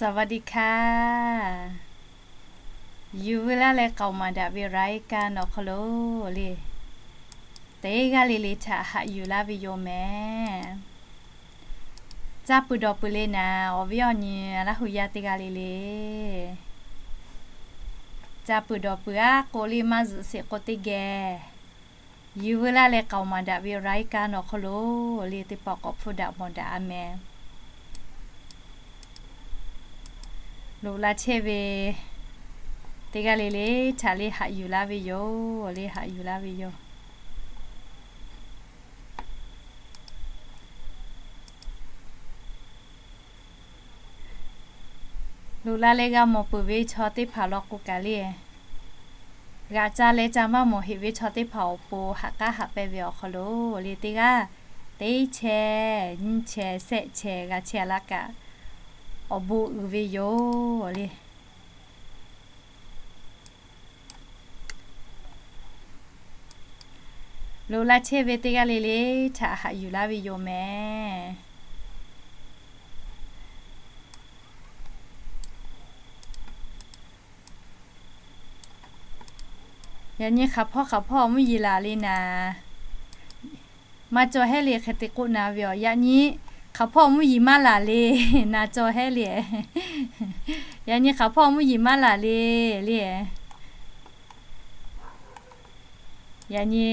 สวัสดีค่ะ Yuˬ veu laˇ leh k'aoˍ maˍ daꞈ ve รายการ awˬ hk'aw lo le, teˇ g'aˇ le le htaꞈ haꞈ yuˬ laˇ ve yoˬ mehˍ. Caˇ pui dawˬ pui le naˍ, awˬ viˉ awˬ nyi Laˇ hu yaˇ teˇ g'aˇ le le, caˇ pui dawˬ pui aˉ k'o le maˇ zuhꞈ sheˍ k'o teˇ geh, Yuˬ veu laˇ leh k'aoˍ maˍ daꞈ ve รายการ awˬ hk'aw lo le, teˇ pawˆ k'awꞈ hpfuhˇ daꞈ mawˬ daꞈ a mehˍ. Loꞈ la chehˇ ve teˇ g'aˇ le le htaꞈ le haꞈ yuˬ laˇ ve yoˬ, le haꞈ yuˬ laˇ ve yoˬ. Loꞈ la leh g'a mawˬ peuˬ ve chaw teˇ hpaˍ law k'o kaꞈ le, g'aꞈ ca leh ca maˇ mawˬ heꞈ ve chaw teˇ hpaˍ awˬ pon haꞈ k'aˉ haꞈ pehnˇ ve awˬ hk'aw lo le, teˇ g'aˇ teˇ chehˇ nyiˇ chehˇ shehˆ chehˇ g'a chehˇ a laˇ kaꞈ, awˬ bon uiˍ ve yoˬ le. Loꞈ la chehˇ ve teˇ g'aˇ le le htaꞈ haꞈ yuˬ laˇ ve yoˬ mehˍ. Yaꞈ nyi hk'aˬ hpawˇ hk'aˬ hpawˇ mvuhˇ yeˬ laˬ le naˍ, maˇ cawˬ hehˉ le hk'e te k'oˆ na ve awˬ. Yaꞈ nyi hk'aˬ hpawˇ mvuhˇ yeˬ maˇ laˬ le, na cawˬ hehˉ le. Yaꞈ nyi hk'aˬ hpawˇ mvuhˇ yeˬ maˇ laˬ le le. Yaꞈ nyi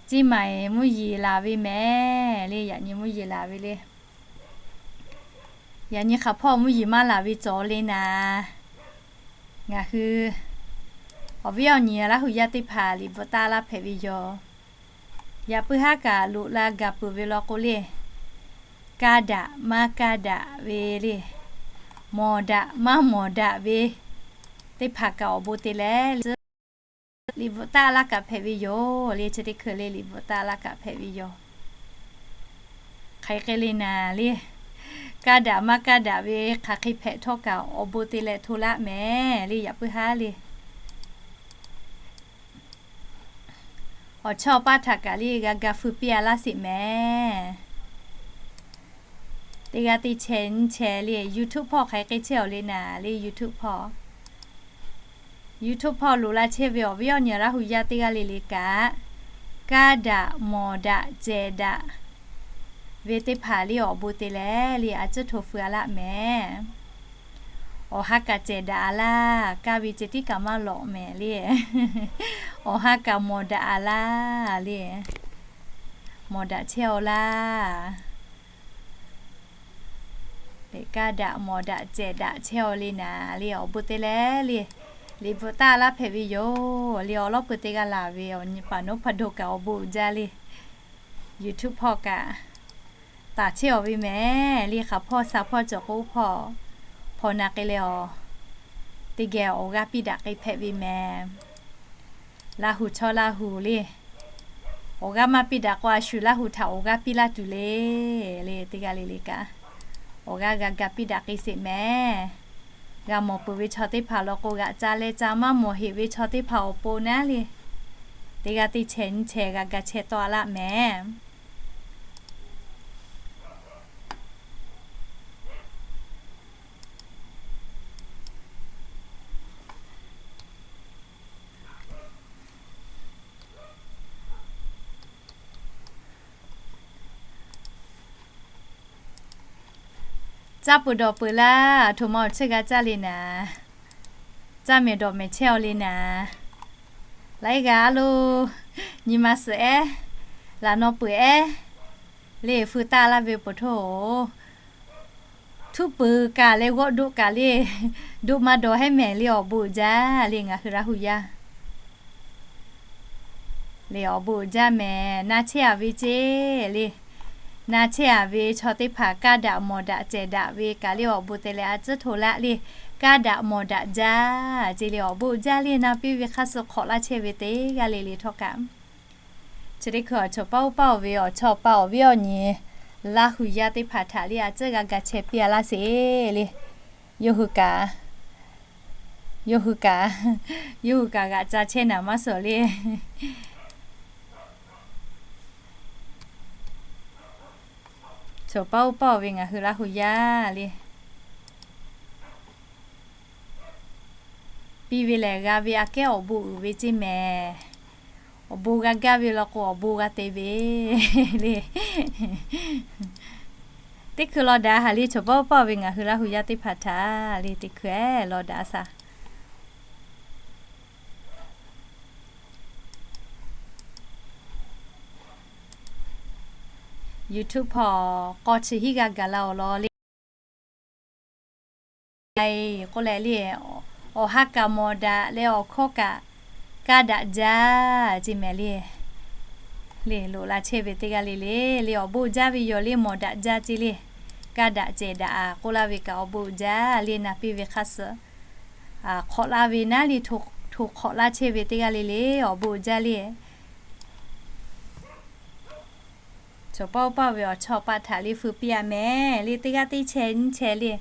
ciˇ maiˍ mvuhˇ yeˬ laˬ ve mehˍ le, yaꞈ nyi mvuhˇ yeˬ laˬ ve le. Yaꞈ nyi hk'aˬ hpawˇ mvuhˇ yeˬ maˇ laˬ ve cawˬ le naˍ, ngaˬ hui awˬ viˉ awˬ nyi Laˇ hu yaˇ teˇ hpaˍ liꞈ bvuhꞈ taˆ laˇ hpehꞈ ve yoˬ. Yaꞈ puiˉ haˉ kaꞈ loꞈ la gaˬ peuˬ ve law k'o le, kaˇ daꞈ maˇ kaˇ daꞈ ve le, mawˬ daꞈ maˇ mawˬ daꞈ ve teˇ hpaˍ kaꞈ awˬ bon te leh le, liꞈ bvuhꞈ taˆ laˇ kaꞈ hpehꞈ ve yoˬ le. Chi teˇ hkui le liꞈ bvuhꞈ taˆ laˇ kaꞈ hpehꞈ ve yoˬ. Hk'aˬ hk'e le naˍ le, kaˇ daꞈ maˇ kaˇ daꞈ ve hk'aˬ hk'e hpehꞈ htawˇ kaꞈ awˬ bon te leh hto laˆ mehˍ le, yaꞈ puiˉ haˉ le. Awˬ chawˇ paˇ htaꞈ kaꞈ le g'a ga feu piˇ a laˇ sheˍ mehˍ. Teˇ g'aˇ teˇ chehˇ nyiˇ chehˇ le YouTube hpawˇ hk'aˬ hk'e chehˇ awˬ le naˍ le, YouTube hpawˇ, YouTube hpawˇ loꞈ la chehˇ ve awˬ viˉ awˬ nyi Laˇ hu yaˇ teˇ g'aˇ le le kaꞈ, kaˇ daꞈ mawˬ daꞈ cehˬ daꞈ ve teˇ hpaˍ le awˬ bon te leh le a tcuhˇ hto feu a laˇ mehˍ. Awˬ ha kaꞈ cehˬ daꞈ a laˇ, kaˇ ve ceh tiˉ kaꞈ maˇ lawꞈ mehˍ le. Awˬ ha kaꞈ mawˬ daꞈ a laˇ le, mawˬ daꞈ chehˇ aw laˇ. Kaˇ daꞈ mawˬ daꞈ cehˬ daꞈ chehˇ aw le naˍ le, awˬ bon te leh le, liꞈ bvuhꞈ taˆ laˇ hpehꞈ ve yoˬ le. Awˬ lawˉ pui teˇ g'aˇ laˬ ve awˬ nyi paˍ nawˉ hpaˇ do kaꞈ awˬ bon uiˍ jaˇ le. YouTube hpawˇ kaꞈ taˍ chehˇ aw ve mehˍ le. Hk'aˬ hpawˇ sha hpawˇ cawˬ k'o hpawˇ, hpawˇ na k'ai leh awˬ, teˇ geh awˬ g'aˇ piˇ daꞈ k'ai hpehꞈ ve mehˍ. Laˇ hu chaw Laˇ hu le, awˬ g'aˇ maˇ piˇ daꞈ k'o a shu Laˇ hu htaꞈ awˬ g'aˇ piˇ laˇ tuˬ le. Le teˇ g'aˇ le le kaꞈ, awˬ g'aˇ g'a ga piˇ daꞈ k'ai sheˍ mehˍ. G'a mawˬ peuˬ ve chaw teˇ hpaˍ law k'o, g'aꞈ ca leh ca maˇ mawˬ heꞈ ve chaw teˇ hpaˍ awˬ pon naˉ le, teˇ g'aˇ teˇ chehˇ nyiˇ chehˇ g'a ga chehˇ tawˆ a laˇ mehˍ. Caˇ pui dawˬ pui laˇ, aˬ htoꞈ ma awˬ cheuˇ g'a caˇ le naˍ. Caˇ mehˍ dawˬ mehˍ chehˇ aw le naˍ. Laiˉ g'aˇ lo nyi ma suhˍ ehˉ, laꞈ naw peuˬ ehˉ le feu taˆ laˇ ve peuˬ htoˇ-oˬ. Htuˉ peuˬ kaꞈ leh g'awˆ doˆ kaꞈ le, doꞈ ma dawˬ hehˉ mehˍ le, awˬ bon uiˍ jaˇ le ngaˬ hui Laˇ hu yaˇ. Le awˬ bon uiˍ jaˇ mehˍ. Na chehˇ a ve ceˇ le, na chehˇ a ve chaw teˇ hpaˍ kaˇ daꞈ mawˬ daꞈ cehˬ daꞈ ve kaꞈ le awˬ bon te leh a tcuhˉ hto laˇ le. Kaˇ daꞈ mawˬ daꞈ jaˇ ceˇ le, awˬ bon uiˍ jaˇ le. Na piˇ ve hk'aˇ suh hk'awꞈ laˇ chehˇ ve teˇ g'aˇ le le htawˇ kaꞈ, chi teˇ hkui awˬ chawˬ paˇ oˇ paˇ oˬ ve awˬ chawˇ paˇ awˬ viˉ awˬ nyi Laˇ hu yaˇ teˇ hpaˍ htaꞈ le a tcuhˉ g'a ga chehˇ piˇ a laˇ sheˍ le. Yawˇ hui kaꞈ, yawˇ hui kaꞈ, yawˇ hui kaꞈ g'aꞈ ca chehˇ naˍ maˇ suhˍ le. Chawˬ paˇ oˇ paˇ oˬ ve ngaˬ hui Laˇ hu yaˇ le. Piˇ ve lehˬ g'a ve aꞈ kehˉ awˬ bon uiˍ ve ceˇ mehˍ. Awˬ bon g'a gaˇ ve law k'o awˬ bon g'a te ve le. Teˇ hkui law daꞈ haˍ le, chaw pawˆ pawˆ ve ngaˬ hui Laˇ hu yaˇ teˇ hpaˍ htaꞈ le teˇ hkui law daꞈ shaˍ. YouTube hpawˇ k'awˇ chi hiˉ g'a gaˬ la awˬ lawn le. K'oˆ leh le, awˬ ha kaꞈ mawˬ daꞈ leh awˬ hkawˇ kaꞈ kaˇ daꞈ jaˇ ceˇ mehˍ le. Le loꞈ la chehˇ ve teˇ g'aˇ le le, le awˬ bon jaˇ ve yoˬ le, mawˬ daꞈ jaˇ ceˇ le. Kaˇ daꞈ cehˬ daꞈ k'oˆ laˇ ve kaꞈ awˬ bon jaˇ le, na piˇ ve hk'aˇ suh hk'awꞈ laˇ ve naˉ le, hto hk'awꞈ laˇ chehˇ ve teˇ g'aˇ le le, awˬ bon jaˇ le. Chaw pawˆ pawˆ ve awˬ chawˇ paˆ htaꞈ le feu piˇ a mehˍ le, teˇ g'aˇ teˇ chehˇ nyiˇ chehˇ le.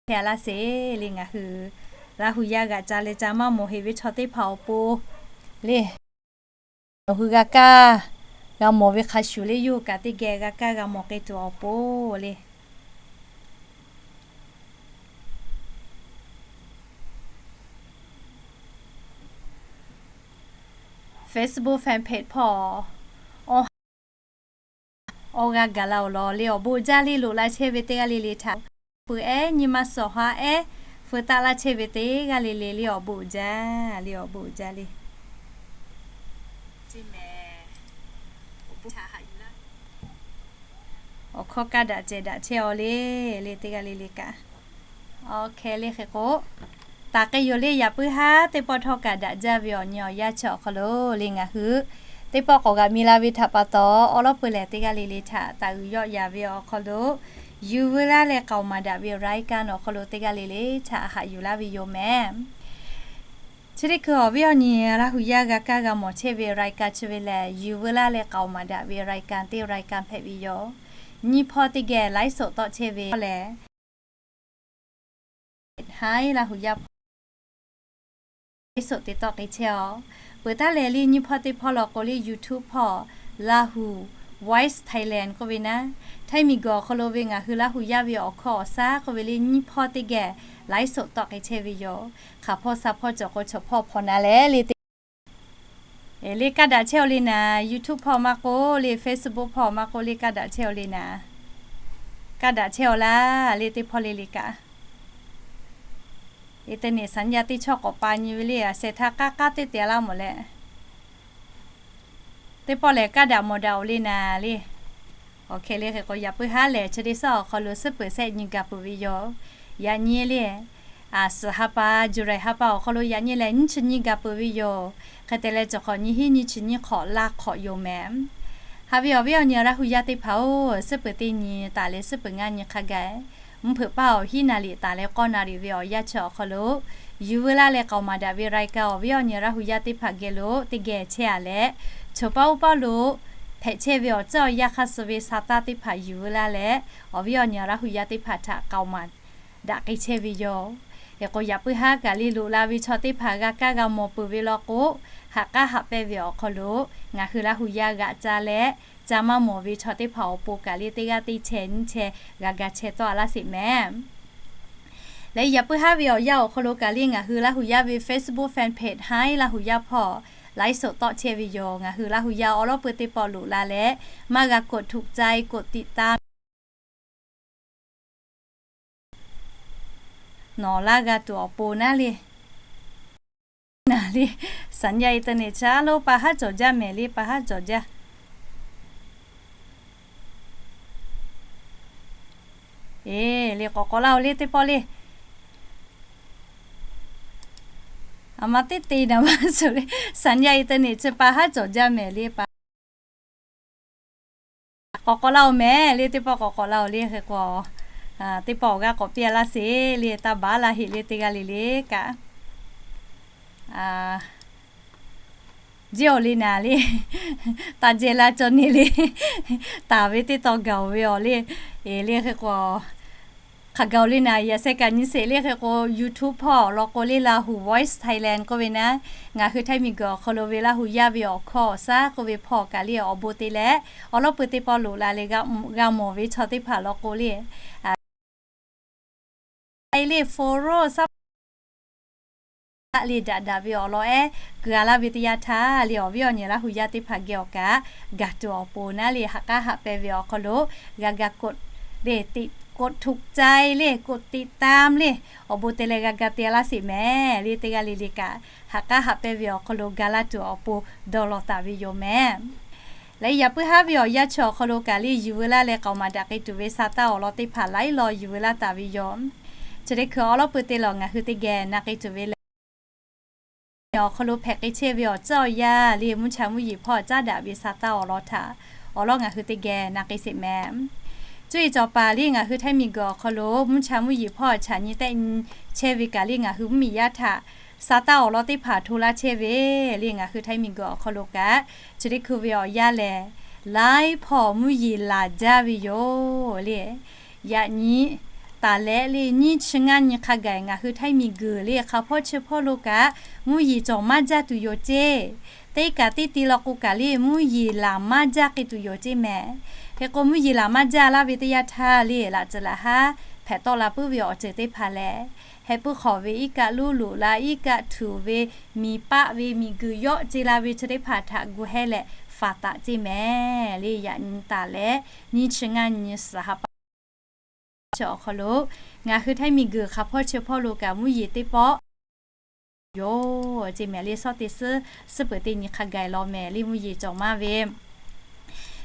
Hpehꞈ laˇ sheˍ le, ngaˬ hui Laˇ hu yaˇ g'aꞈ ca leh ca maˇ mawˬ heˍ ve chaw teˇ hpaˍ awˬ pon le, nawˬ hui g'a kaˇ g'a mawˬ ve hk'a shuˍ le, yawˇ hui kaꞈ teˇ geh g'a kaˇ g'a mawˬ k'ai tuˬ awˬ pon le. Facebook fan page hpawˇ awˬ ha awˬ g'a gaˬ la awˬ lawn le, awˬ bon jaˇ le, loꞈ la chehˇ ve teˇ g'aˇ le le htaꞈ peuˬ ehˉ nyi ma suhˍ ha ehˉ feu taˆ laˇ chehˇ ve teˇ g'aˇ le le le, awˬ bon jaˇ le, awˬ bon jaˇ le. Awˬ hkawˇ kaˇ daꞈ cehˬ daꞈ chehˇ aw le, le teˇ g'aˇ le le kaꞈ. Awˬ hk'e le hk'e k'o, taˍ k'ai yoˬ le. Yaꞈ puiˉ haˉ teˇ pawˆ htawˇ kaꞈ daꞈ jaˇ ve awˬ nyi awˬ yanˇ chi awˬ hk'aw lo le, ngaˬ hui teˇ pawˆ k'awꞈ g'aꞈ mi la ve htaꞈ pa taw, awˬ lawˉ peu lehˬ teˇ g'aˇ le le htaꞈ taˍ uiˍ yawˆ yaˍ ve awˬ hk'aw lo, yuˬ veu laˇ leh k'aoˍ maˍ daꞈ ve awˬ รายการ awˬ hk'aw lo teˇ g'aˇ le le htaꞈ haꞈ yuˬ laˇ ve yoˬ mehˍ. Chi teˇ hkui awˬ viˉ awˬ nyi Laˇ hu yaˇ g'a kaˇ g'a mawˬ chehˇ ve รายการ chi ve lehˬ, yuˬ veu laˇ leh k'aoˍ maˍ daꞈ ve รายการ teˇ รายการ hpehꞈ ve yoˬ. Nyiˇ hpawˇ teˇ geh ไลฟ์สด tawˆ chehˇ ve lehˬ, haiˉ Laˇ hu yaˇ hpawˇ ไลฟ์สด te tawˆ k'ai chehˇ aw. Peuˬ taˉ lehˬ le, nyiˇ hpawˇ teˇ hpawˇ law k'o le, YouTube hpawˇ Lahu Voice Thailand k'oˆ ve naˉ, Htaiˇ miˬguiˬ awˬ hk'aw lo ve ngaˬ hui Laˇ hu yaˇ ve awˬ hkawˇ awˬ shaˉ k'oˆ ve le, nyiˇ hpawˇ teˇ geh ไลฟ์สด tawˆ k'ai chehˇ ve yoˬ. Hk'aˬ hpawˇ sha hpawˇ cawˬ k'o, chaw hpawˇ hpawˇ na leh le teˇ le kaˇ daꞈ chehˇ aw le naˍ, YouTube hpawˇ maˇ k'oˆ le, Facebook hpawˇ maˇ k'oˆ le, kaˇ daꞈ chehˇ aw le naˍ. Kaˇ daꞈ chehˇ aw laˇ le teˇ hpawˇ le le kaꞈ. Internet สัญญาณ teˇ chawˇ k'awꞈ pa nyi ve le, a shehˍ htaˇ k'aˉ k'aˉ teˇ te laˇ mawˬ leh, teˇ pawˆ lehˬ kaˇ daꞈ mawˬ daꞈ aw le naˍ le. Awˬ hk'e le hk'e k'o, yaꞈ puiˉ haˉ lehˬ chi teˇ suhˉ awˬ hk'aw lo suhˉ peuˬ shehˆ nyi gaˬ peuˬ ve yoˬ. Yaꞈ nyi le, a suhˍ ha pa, July ha pa awˬ hk'aw lo yaꞈ nyi lehˬ nyiˇ chi nyi gaˬ peuˬ ve yoˬ. Hk'e te leh, cawˬ hk'awꞈ nyi hiˉ nyiˇ chi nyiˇ hk'awꞈ laˇ hk'awꞈ yoˬ mehˍ. Haꞈ ve awˬ viˉ awˬ nyi Laˇ hu yaˇ teˇ hpaˍ-oˬ, suhˉ peuˬ teˇ nyi taˍ leh suhˉ peuˬ ngaˇ nyi hk'a gaˬ, mvuhˇ hpeuꞈ paˇ awˬ hiˉ naˍ riˍ taˍ leh k'awˇ naˍ riˍ ve awˬ yanˇ chi awˬ hk'aw lo, yuˬ veu laˇ leh k'aoˍ maˍ daꞈ ve รายการ awˬ viˉ awˬ nyi Laˇ hu yaˇ teˇ hpaˍ geh lo teˇ geh chehˇ a leh, chaw paˇ oˇ paˇ lo hpehꞈ chehˇ ve awˬ tcuhˉ awˬ yanˇ hk'aˇ suh ve sa taˇ teˇ hpaˍ yuˬ veu laˇ leh, awˬ viˉ awˬ nyi Laˇ hu yaˇ teˇ hpaˍ htaꞈ k'aoˍ maˍ daꞈ k'ai chehˇ ve yoˬ. Hk'e k'o, yaꞈ puiˉ haˉ kaꞈ le loꞈ la ve chaw teˇ hpaˍ g'a kaˇ g'a mawˬ peuˬ ve law k'o, haꞈ k'aˉ haꞈ pehnˇ ve awˬ hk'aw lo ngaˬ hui Laˇ hu yaˇ g'aꞈ ca leh ca maˇ mawˬ ve chaw teˇ hpaˍ awˬ pon kaꞈ le teˇ g'aˇ teˇ chehˇ nyiˇ chehˇ g'a ga chehˇ tawˆ a laˇ sheˍ mehˍ. Leh yaꞈ puiˉ haˉ ve awˬ yanˇ awˬ hk'aw lo kaꞈ le ngaˬ hui Laˇ hu yaˇ ve Facebook fan page haiˉ Laˇ hu yaˇ hpawˇ ไลฟ์สด tawˆ chehˇ ve yoˬ. Ngaˬ hui Laˇ hu yaˇ awˬ lawˉ peu teˇ pawˆ loꞈ la leh, maˇ g'a กดถูกใจ กดติดตาม nawˬ laˇ g'a tuˬ awˬ pon naˉ le. Naˍ le, สัญญาณ internet ชา lo pa haˉ cawˬ jaˇ mehˍ le, pa haˉ cawˬ jaˇ. Eˬ, le k'awꞈ k'awꞈ laˇ-oˬ le teˇ pawˆ le. A ma teˇ te naˍ maˇ suhˍ le, สัญญาณ internet chi pa haˉ cawˬ jaˇ mehˍ le pa. K'awꞈ k'awꞈ laˇ-oˬ mehˍ le, teˇ pawˆ k'awꞈ k'awꞈ laˇ-oˬ le hk'e k'o, teˇ pawˆ awˬ g'aˇ k'awꞈ piˇ a laˇ sheˍ le, taˇ baˬ laˇ heˆ le teˇ g'aˇ le le kaꞈ. Jiˇ awˬ le naˍ le, taˇ jehˇ laˇ cawˇ neˇ le, taˍ ve teˇ taw gaˬ-oˬ ve awˬ le. Eˬ le hk'e k'o, hk'aˬ gaˬ-oˬ le naˍ, yaꞈ sheh kaꞈ nyi sheˍ le hk'e k'o, YouTube hpawˇ law k'o le Lahu Voice Thailand k'oˆ ve naˉ, ngaˬ hui Htaiˇ miˬguiˬ awˬ hk'aw lo ve Laˇ hu yaˇ ve awˬ hkawˇ awˬ shaˉ k'oˆ ve hpawˇ kaꞈ le awˬ bon te leh, awˬ lawˉ peu teˇ pawˆ loꞈ la leh g'a mawˬ ve chaw teˇ hpaˍ law k'o le, a le follow shaˉ le daꞈ daꞈ ve awˬ lawn ehˉ keu a laˇ ve teˇ yanˇ htaˇ le, awˬ viˉ awˬ nyi Laˇ hu yaˇ teˇ hpaˍ geh awˬ kaꞈ gaˬ tuˬ awˬ pon naˉ le, ha k'aˉ haꞈ pehnˇ ve awˬ hk'aw lo g'a ga กด le, กดถูกใจ le, กดติดตาม le, awˬ bon te leh g'a ga te laˇ sheˍ mehˍ le. Teˇ g'aˇ le le kaꞈ ha k'aˉ haꞈ pehnˇ ve awˬ hk'aw lo ga laˇ tuˬ awˬ pon dawˇ law taˍ ve yoˬ mehˍ. Leh yaꞈ puiˉ haˉ ve awˬ yanˇ chi awˬ hk'aw lo kaꞈ le, yuˬ veu laˇ leh k'aoˍ maˍ daꞈ k'ai tuˬ ve sa taˇ awˬ lawn teˇ hpaˍ laiˉ law yuˬ veu laˇ taˍ ve yoˬ. Chi teˇ hkui awˉ lawˉ pui te lawˬ ngaˬ hui teˇ geh na k'ai tuˬ ve le, awˬ hk'aw lo hpehꞈ k'ai chehˇ ve awˬ tcuhˉ awˬ yanˇ le, mvuhˇ cha mvuhˇ yeˬ hpawˇ caˉ daꞈ ve sa taˇ awˬ lawn htaꞈ awˬ lawn ngaˬ hui teˇ geh na k'ai sheˍ mehˍ. Cuˇ yiˍ cawˬ paˍ le ngaˬ hui Htaiˇ miˬguiˬ awˬ hk'aw lo mvuhˇ cha mvuhˇ yeˬ hpawˇ chaꞈ nyi tehˆ nyi chehˇ ve kaꞈ le, ngaˬ hui mvuhˇ miˬ yaˇ htaꞈ sa taˇ awˬ lawn teˇ hpaˍ hto laˇ chehˇ ve le, ngaˬ hui Htaiˇ miˬguiˬ awˬ hk'aw lo kaꞈ chi teˇ hkui ve awˬ yanˇ lehˬ, laiˉ hpawˇ mvuhˇ yeˬ laˬ jaˇ ve yoˬ le. Yaꞈ nyi taˍ leh le, nyiˇ chi ngaˇ nyi hk'a gaˬ ngaˬ hui Htaiˇ miˬguiˬ le hk'aˬ hpawˇ chi hpawˇ lo kaꞈ mvuhˇ yeˬ cawˬ maˇ jaˇ tuˬ yoˬ ceˇ. Teˇ kaꞈ teˇ ti law k'o kaꞈ le, mvuhˇ yeˬ laˬ maˇ jaˇ k'ai tuˬ yoˬ ceˇ mehˍ. Hk'e k'o mvuhˇ yeˬ laˬ maˇ jaˇ laˇ ve teˇ yanˇ htaˇ le, laꞈ tcuhˍ laꞈ haˉ hpehꞈ tawˆ la puiˉ ve awˬ ceuˬ teˇ hpaˍ lehˬ, heh puiˉ hk'awꞈ ve iˉ kaˆ luˉ loꞈ la, iˉ kaˆ htuꞈ ve, miˬ paˆ ve, miˬguiˬ yawˆ ce la ve chi teˇ hpaˍ htaꞈ gu hehˇ leh faˍ taˍ ceˇ mehˍ le. Yaꞈ nyi taˍ leh nyiˇ chi ngaˇ nyi suhˍ ha pa chi awˬ hk'aw lo ngaˬ hui Htaiˇ miˬguiˬ hk'aˬ hpawˇ chi hpawˇ lo kaꞈ mvuhˇ yeˬ teˇ pawˆ yoˬ ceˇ mehˍ le. Suhˉ teˇ suhˉ suhˉ peuˬ teˇ nyi hk'a gaˬ law mehˍ le, mvuhˇ yeˬ cawˬ maˇ ve.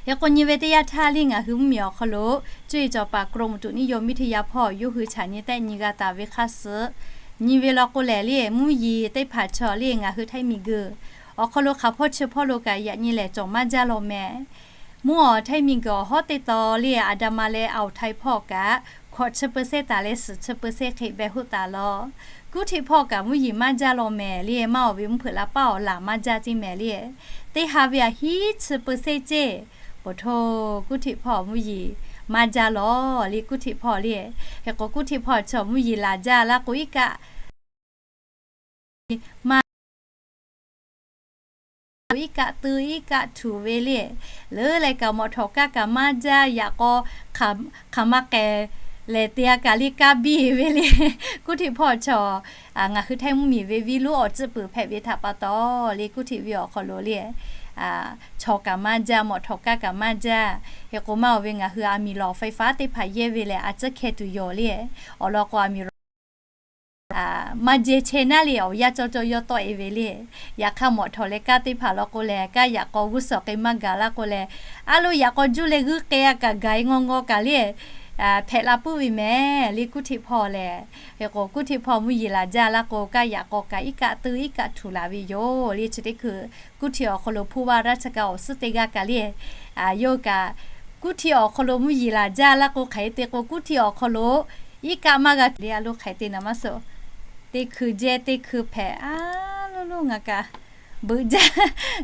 Hk'e k'o nyi ve teˇ yanˇ htaˇ le ngaˬ hui mvuhˇ miˬ awˬ hk'aw lo cuˇ yiˍ cawˬ paˍ กรมอุตุนิยมวิทยา hpawˇ yawˇ hui chaꞈ nyi tehˆ nyi g'a taˍ ve hk'aˇ suh nyi ve law k'o lehˬ le, mvuhˇ yeˬ teˇ hpaˍ chaw le ngaˬ hui Htaiˇ miˬguiˬ awˬ hk'aw lo hk'aˬ hpawˇ chi hpawˇ lo kaꞈ yaꞈ nyi lehˬ cawˬ maˇ jaˇ law mehˍ. Mvuhˇ awˬ Htaiˇ miˬguiˬ awˬ hawˉ teˇ taw le, Aˍdanˍ ma leh Awˍ htaiˍ hpawˇ kaꞈ hkawꞈ chi เปอร์เซ็นต์ taˍ leh suhˍ chi เปอร์เซ็นต์ hk'e beh hoˆ taˍ law. Kuˇ htiꞈ hpawˇ kaꞈ mvuhˇ yeˬ maˇ jaˇ law mehˍ le, maˇ awˬ ve mvuhˇ hpeuꞈ la paˇ awˬ laˬ maˇ jaˇ ceˇ mehˍ le. Teˇ ha ve aꞈ hiˉ chi เปอร์เซ็นต์ ceˇ. Poˬ htoˇ kuˇ htiꞈ hpawˇ mvuhˇ yeˬ maˇ jaˇ law le, kuˇ htiꞈ hpawˇ le. Hk'e k'o kuˇ htiꞈ hpawˇ chaw mvuhˇ yeˬ laˬ jaˇ laˇ k'o iˉ kaˆ maˇ iˉ kaˆ teu iˉ kaˆ htuꞈ ve le. Leuˉ leh kaꞈ mawꞈ htawꞈ kaˇ kaꞈ maˇ jaˇ, yaꞈ k'aw hk'aˬ ma k'ehˬ lehˬ te a kaꞈ le kaˇ biˇ ve le. Kuˇ htiꞈ hpawˇ chaw ngaˬ hui Htaiˇ mvuhˇ miˬ ve viˉ lonˉ awˬ tcuhˉ peuˬ hpehꞈ ve htaꞈ pa taw le, kuˇ htiꞈ ve awˬ hk'aw lo le chaw kaꞈ maˇ jaˇ, mawꞈ htawꞈ kaˇ kaꞈ maˇ jaˇ. Hk'e k'o maˇ awˬ ve ngaˬ hui aˬ miˍ lawˬ ไฟฟ้า teˇ hpaˍ yehˇ ve lehˬ a tcuhˉ hkeh tuˬ yoˬ le. Awˬ lawn k'o aˬ miˍ lawˬ maˇ jehˇ chehˇ naˉ le awˬ yanˇ cawˇ cawˇ yawˇ tawˆ e ve le. Yaꞈ hk'aˇ mawꞈ htawꞈ leh kaˇ teˇ hpaˍ law k'o lehˬ, kaˇ yaꞈ k'aw g'uˇ suhˍ k'ai maˇ gaˬ laˇ k'o lehˬ, a lo yaꞈ k'aw juˇ leh g'uiˇ k'ai a kaꞈ gaˬ e ngaw ngaw kaꞈ le hpehꞈ la puiˉ ve mehˍ le kuˇ htiꞈ hpawˇ lehˬ. Hk'e k'o kuˇ htiꞈ hpawˇ mvuhˇ yeˬ laˬ jaˇ laˇ k'o, kaˇ yaꞈ k'aw kaꞈ iˉ kaˆ teu iˉ kaˆ htuꞈ laˬ ve yoˬ le. Chi teˇ hkui kuˇ htiꞈ awˬ hk'aw lo ผู้ว่าราชการ awˬ suhˉ teˇ g'aˇ kaꞈ le, yawˇ kaꞈ kuˇ htiꞈ awˬ hk'aw lo mvuhˇ yeˬ laˬ jaˇ laˇ k'o hk'aˬ hk'e te k'o kuˇ htiꞈ awˬ hk'aw lo iˉ kaˆ maˇ g'a le, a lo hk'aˬ hk'e te naˍ maˇ suh. Teˇ hkui jehˇ teˇ hkui hpehꞈ a lo lo ngaˬ kaꞈ beuꞈ jaˇ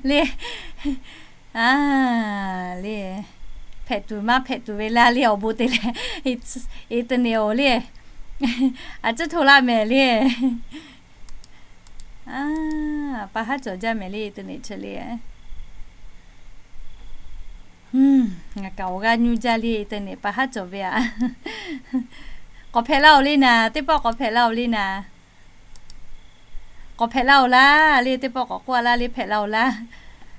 le. A le, hpehꞈ tuˬ maˇ hpehꞈ tuˬ ve laˇ le awˬ bon te leh, internet oˬ le, a ciˉ hto laˇ mehˍ le. A, pa haˉ cawˬ jaˇ mehˍ le internet chi le. Ngaˬ kaꞈ awˬ g'aˇ nyuˇ jaˇ le internet pa haˉ cawˬ ve aꞈ. K'awꞈ hpehꞈ laˇ oˬ le naˍ, teˇ pawˆ k'awꞈ hpehꞈ laˇ oˬ le naˍ. K'awꞈ hpehꞈ laˇ oˬ laˇ le, teˇ pawˆ k'awꞈ k'oˆ a laˇ le hpehꞈ laˇ oˬ laˇ.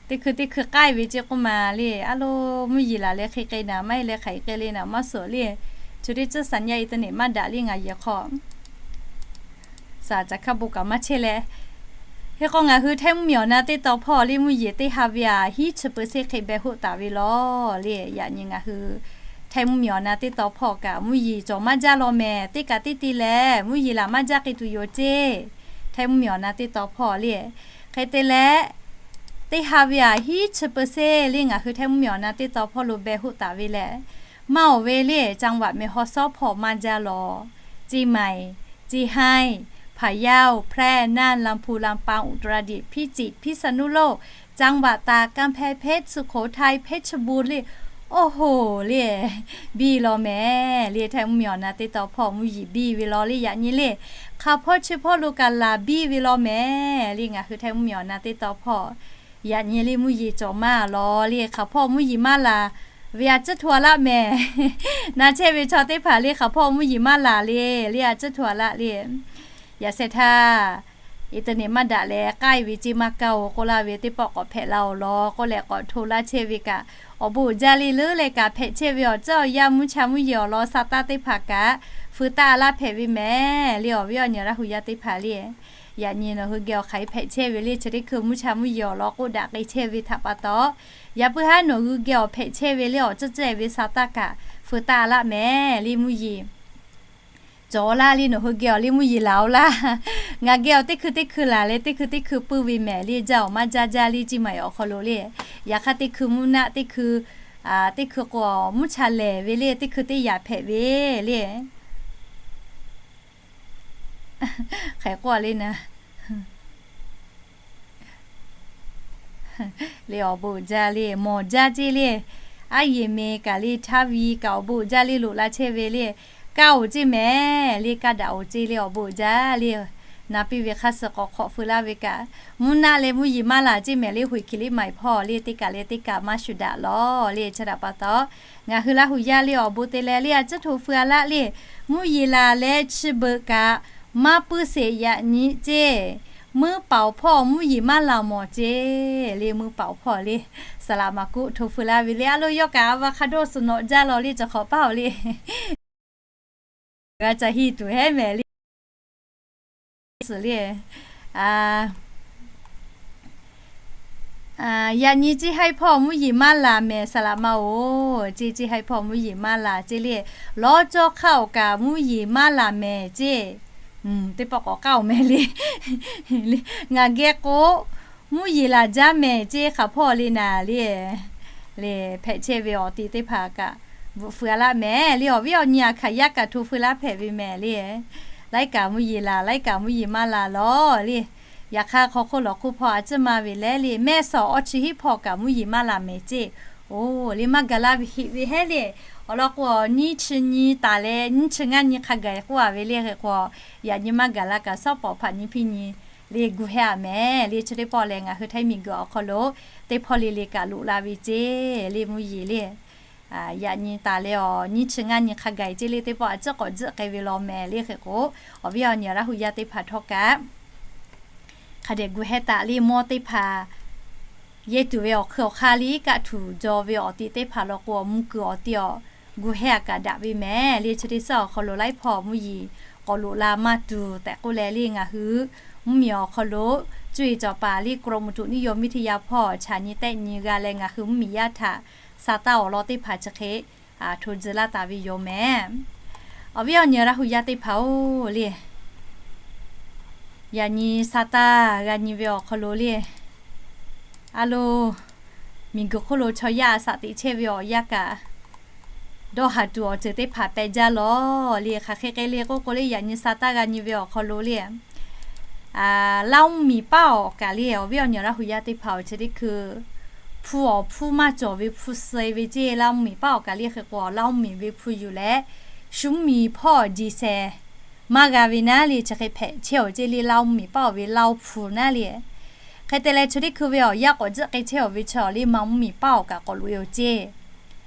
Teˇ hkui teˇ hkui k'ai ve ceˇ k'oˆ ma le, a lo mvuhˇ yeˬ laˬ leh hk'e k'ai naˍ, maˇ heˆ leh hk'aˬ hk'e k'ai le naˍ maˇ suh le. Chi teˇ tcuhˉ saˍ nyaˇ internet maˇ daꞈ le ngaˬ yehˬ hk'aw. Saˍ caˬ hkaˇ bon kaꞈ maˇ chehˇ leh. Hk'e k'o ngaˬ hui Htaiˇ mvuhˇ miˬ awˬ na teˇ taw hpawˇ le mvuhˇ yeˬ teˇ ha ve aꞈ hiˉ chi เปอร์เซ็นต์ hk'e beh hoˆ taˍ ve law le. Yaꞈ nyi ngaˬ hui Htaiˇ mvuhˇ miˬ awˬ na teˇ taw hpawˇ kaꞈ mvuhˇ yeˬ cawˬ maˇ jaˇ law mehˍ. Teˇ kaꞈ teˇ te leh mvuhˇ yeˬ laˬ maˇ jaˇ k'ai tuˬ yoˬ ceˇ. Htaiˇ mvuhˇ miˬ awˬ na teˇ taw hpawˇ le. Hk'e te leh teˇ ha ve aꞈ hiˉ chi เปอร์เซ็นต์ le ngaˬ hui Htaiˇ mvuhˇ miˬ awˬ na teˇ taw hpawˇ lo beh hoˆ taˍ ve leh, maˇ awˬ ve le จังหวัดแม่ฮ่องสอน hpawˇ maˇ jaˇ law. เชียงใหม่ เชียงราย พะเยา แพร่ น่าน ลำพูน ลำปาง อุตรดิตถ์ พิจิตร พิษณุโลก จังหวัดตาก กำแพงเพชร สุโขทัย เพชรบูรณ์ le, oˇ hoˍ le, biˇ law mehˍ le. Htaiˇ mvuhˇ miˬ awˬ na teˇ taw hpawˇ mvuhˇ yeˬ biˇ ve law le. Yaꞈ nyi le hk'aˬ hpawˇ chi hpawˇ lo kaꞈ laˬ biˇ ve law mehˍ le. Ngaˬ hui Htaiˇ mvuhˇ miˬ awˬ na teˇ taw hpawˇ yaꞈ nyi le mvuhˇ yeˬ cawˬ maˇ law le. Hk'aˬ hpawˇ mvuhˇ yeˬ maˇ laˬ ve a ciˉ hto a laˇ mehˍ. Na chehˇ ve chaw teˇ hpaˍ le hk'aˬ hpawˇ mvuhˇ yeˬ maˇ laˬ le, le a ciˉ hto a laˇ le. Yaꞈ sheh htaˇ internet maˇ daꞈ leh k'ai ve ceˇ maˇ kaˇ-oˬ k'oˆ laˇ ve teˇ pawˆ k'awꞈ hpehꞈ la-oˬ law k'oˆ leh k'awꞈ hto laˇ chehˇ ve kaꞈ, awˬ bon uiˍ jaˇ le leuˉ leh kaꞈ hpehꞈ chehˇ ve awˬ tcuhˉ awˬ yanˇ mvuhˇ cha mvuhˇ yeˬ awˬ lawn sa taˇ teˇ hpaˍ kaꞈ, feu taˇ laˇ hpehꞈ ve mehˍ le awˬ viˉ awˬ nyi Laˇ hu yaˇ teˇ hpaˍ le. Yaꞈ nyi nawˬ hui geh awˬ hk'aˬ hk'e hpehꞈ chehˇ ve le, chi teˇ hkui mvuhˇ cha mvuhˇ yeˬ awˬ lawn k'oˆ daꞈ k'ai chehˇ ve htaꞈ pa taw, yaꞈ puiˉ haˉ nawˬ hui geh awˬ hpehꞈ chehˇ ve le awˬ tcuhˉ tcuhˉ ve sa taˇ kaꞈ, feu taˇ laˇ mehˍ le mvuhˇ yeˬ cawˬ laˇ le nawˬ hui geh awˬ le mvuhˇ yeˬ laˬ-oˬ laˇ. Ngaˬ geh awˬ teˇ hkui teˇ hkui laˬ leh teˇ hkui teˇ hkui puiˇ ve mehˍ le, jaˇ awˬ maˇ jaˇ jaˇ le ciˇ maˬ awˬ hk'aw lo le. Yaꞈ hk'aˇ teˇ hkui mvuhˇ naˆ teˇ hkui, teˇ hkui k'o mvuhˇ cha lehˬ ve le, teˇ hkui teˇ yaꞈ hpehꞈ ve le. Hk'e k'oˆ le na le awˬ bon uiˍ jaˇ le, mawˬ jaˇ ceˇ le. Aˉ yeˬ me kaꞈ le htaˇ vi kaꞈ awˬ bon uiˍ jaˇ le loꞈ la chehˇ ve le. Kaˇ-oˬ ceˇ mehˍ le, kaˇ daꞈ-oˬ ceˇ le awˬ bon uiˍ jaˇ le. Na piˇ ve hk'aˇ suh k'awꞈ hk'awꞈ feu laˇ ve kaꞈ, mvuhˇ naˆ leh mvuhˇ yeˬ maˇ laˬ ceˇ mehˍ le, hoiˍ kiˬ liˇ maˍ-e hpawˇ le teˇ kaˬ leh teˇ kaˬ maˇ shuˍ daꞈ lawˬ le. Chi htaꞈ pa taw, ngaˬ hui Laˇ hu yaˇ le awˬ bon te leh le a ciˉ hto feu-a laˇ le. Mvuhˇ yeˬ laˬ leh chi beuꞈ kaꞈ maˇ puiˇ sheˍ yaꞈ nyi ceˇ. Muiˇ paoˍ hpawˇ mvuhˇ yeˬ maˇ laˬ mawˬ ceˇ le, muiˇ paoˍ hpawˇ le. Saˍ laꞈ maˍ kuˆ hto feu laˇ ve le. A lo yawˇ kaꞈ avocado suhˍ nawꞈ jaˇ law le, cawˬ hk'awꞈ paˇ-oˬ le. G'a ca hiˇ tuˬ hehˉ mehˍ le. Suhˍ le. Yaꞈ nyi ceˇ haiˉ hpawˇ mvuhˇ yeˬ maˇ laˬ mehˍ saˍ laꞈ ma-oˬ ceˇ, ceˇ haiˉ hpawˇ mvuhˇ yeˬ maˇ laˬ ceˇ le. Lawˇ cawˇ hk'aˇ awˬ kaꞈ mvuhˇ yeˬ maˇ laˬ mehˍ ceˇ. Teˇ pawˆ k'awꞈ k'aˇ-oˬ mehˍ le. Ngaˬ geh k'o, mvuhˇ yeˬ laˬ jaˇ mehˍ ceˇ hk'aˬ hpawˇ le naˍ le. Le hpehꞈ chehˇ ve awˬ ti teˇ hpaˍ kaꞈ, bvuhꞈ feu-a laˇ mehˍ le awˬ viˉ awˬ nyi a hkaˍ yaˇ kaꞈ hto feu laˇ hpehꞈ ve mehˍ le. Laiˉ kaꞈ mvuhˇ yeˬ laˬ, laiˉ kaꞈ mvuhˇ yeˬ maˇ laˬ lawˬ le. Yaꞈ hk'aˇ hk'aw hk'oˆ lawˬ hk'oˆ hpawˇ a ciˉ ma ve leh le, mehˆ sawˍ awˇ chi hiˉ hpawˇ kaꞈ mvuhˇ yeˬ maˇ laˬ mehˍ ceˇ. Oˬ le maˇ gaˬ la ve heꞈ ve hehˉ le. Awˬ lawn k'o, nyiˇ chi nyi taˍ leh nyiˇ chi ngaˇ nyi hk'a gaˬ k'oˆ-a ve le hk'e k'o, yaꞈ nyi maˇ gaˬ la kaꞈ sawˉ pawˍ hpaꞈ nyi piˇ nyi le gu hehˉ-a mehˍ le. Chi teˇ pawˆ lehˬ ngaˬ hui Htaiˇ miˬguiˬ awˬ hk'aw lo teˇ hpawˇ le le kaꞈ loꞈ la ve ceˇ le mvuhˇ yeˬ le. Yaꞈ nyi taˍ leh awˬ nyiˇ chi ngaˇ nyi hk'a gaˬ ceˇ le teˇ pawˆ a ciˉ k'awꞈ jiˆ k'ai ve law mehˍ le hk'e k'o, awˬ viˉ awˬ nyi Laˇ hu yaˇ teˇ hpaˍ htawˇ kaꞈ hk'a dehꞈ gu hehˉ taˍ le mawˇ teˇ hpaˍ yehˇ tuˬ ve awˬ hkui awˬ hk'aˇ le kaꞈ tuˬ jaw ve awˬ ti teˇ hpaˍ law k'o, awˬ mvuh kuiˬ awˬ ti awˬ gu hehˉ-a kaꞈ daꞈ ve mehˍ le. Chi teˇ suhˉ awˬ hk'aw lo laiˉ hpawˇ mvuhˇ yeˬ k'awꞈ loꞈ la maˇ tuˬ tehꞈ k'oˆ leh le ngaˬ hui mvuhˇmiˬ awˬ hk'aw lo cuˇ yiˍ cawˬ paˍ le กรมอุตุนิยมวิทยา hpawˇ chaꞈ nyi tehˆ nyi g'a leh ngaˬ hui mvuhˇmiˬ yaˇ htaꞈ sa taˇ awˬ lawn teˇ hpaˍ chi hk'e hto tcuh laˇ taˍ ve yoˬ mehˍ. Awˬ viˉ awˬ nyi Laˇ hu yaˇ teˇ hpaˍ-oˬ le, yaꞈ nyi sa taˇ g'a nyi ve awˬ hk'aw lo le, a lo, miˬguiˬ hk'oˆ lo chaw yaˇ a saꞈ teꞈ chehˇ ve awˬ yanˇ kaꞈ, dawˇ haˍ tuˬ awˬ ceuˬ teˇ hpaˍ pehꞈ jaˇ lawˬ le. Hk'aˬ hk'e k'ai le k'oˆ k'o le, yaꞈ nyi sa taˇ g'a nyi ve awˬ hk'aw lo le, Laˇ mvuhˇmiˬ paˉ awˬ kaꞈ le awˬ viˉ awˬ nyi Laˇ hu yaˇ teˇ hpaˍ-oˬ, chi teˇ hkui hpu awˬ hpfuhˇ maˇ cawˬ ve hpu suh-e ve ceˇ. Laˇ mvuhˇmiˬ paˉ awˬ kaꞈ le hk'e k'o, Laˇ mvuhˇmiˬ ve hpu yuˬ leh shu mvuhˇmiˬ hpawˇ jeˬ shehˍ maˇ g'a ve naˉ le chi hk'e hpehꞈ chehˇ-oˬ ceˇ le. Laˇ mvuhˇmiˬ paˉ awˬ ve Laˇ hpu naˉ le. Hk'e te leh chi teˇ hkui ve awˬ yanˇ k'awꞈ jiˆ k'ai chehˇ-oˬ ve chi awˬ le Ma mvuhˇmiˬ paˉ awˬ kaꞈ k'awꞈ loꞈ-e-oˬ ceˇ.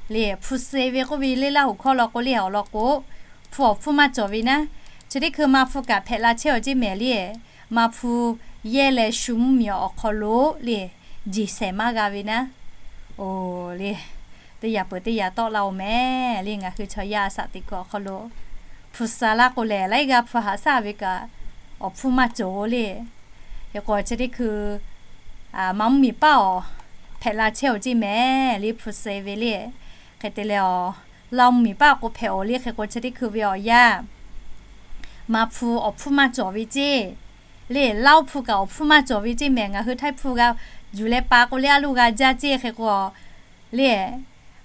Le hpu suh-e ve k'oˆ ve le Laˇ huˍ hkawˇ law k'o le awˬ lawn k'o, hpu awˬ hpfuhˇ maˇ cawˬ ve naˉ, chi teˇ hkui Ma hpu kaꞈ hpehꞈ la chehˇ-oˬ ceˇ mehˍ le. Ma hpu yehˇ leh shu mvuhˇmiˬ awˬ hk'aw lo le jeˬ shehˍ maˇ g'a ve naˉ, oˬ le, teˇ yaꞈ peuˬ teˇ yaꞈ tawˆ la-oˬ mehˍ le. Ngaˬ hui chaw yaˇ a saꞈ teꞈ kuiˬ awˬ hk'aw lo hpu suh laˇ k'o lehˬ, laiˉ g'aˇ hpu haꞈ shaˆ ve kaꞈ awˬ hpfuhˇ maˇ cawˬ-oˬ le. Hk'e k'o chi teˇ hkui Ma mvuhˇmiˬ paˉ awˬ hpehꞈ la chehˇ-oˬ ceˇ mehˍ le hpu suh-e ve le. Hk'e te leh awˬ Laˇ mvuhˇmiˬ paˉ awˬ k'o hpehꞈ-oˬ le hk'e k'o chi teˇ hkui ve awˬ yanˇ Ma hpu awˬ hpfuhˇ maˇ cawˬ ve ceˇ. Le Laˇ hpu kaꞈ awˬ hpfuhˇ maˇ cawˬ ve ceˇ mehˍ. Ngaˬ hui Htaiˇ hpu g'a yuˬ leh pa k'o le a loˇ g'a jaˇ ceˇ hk'e k'o, le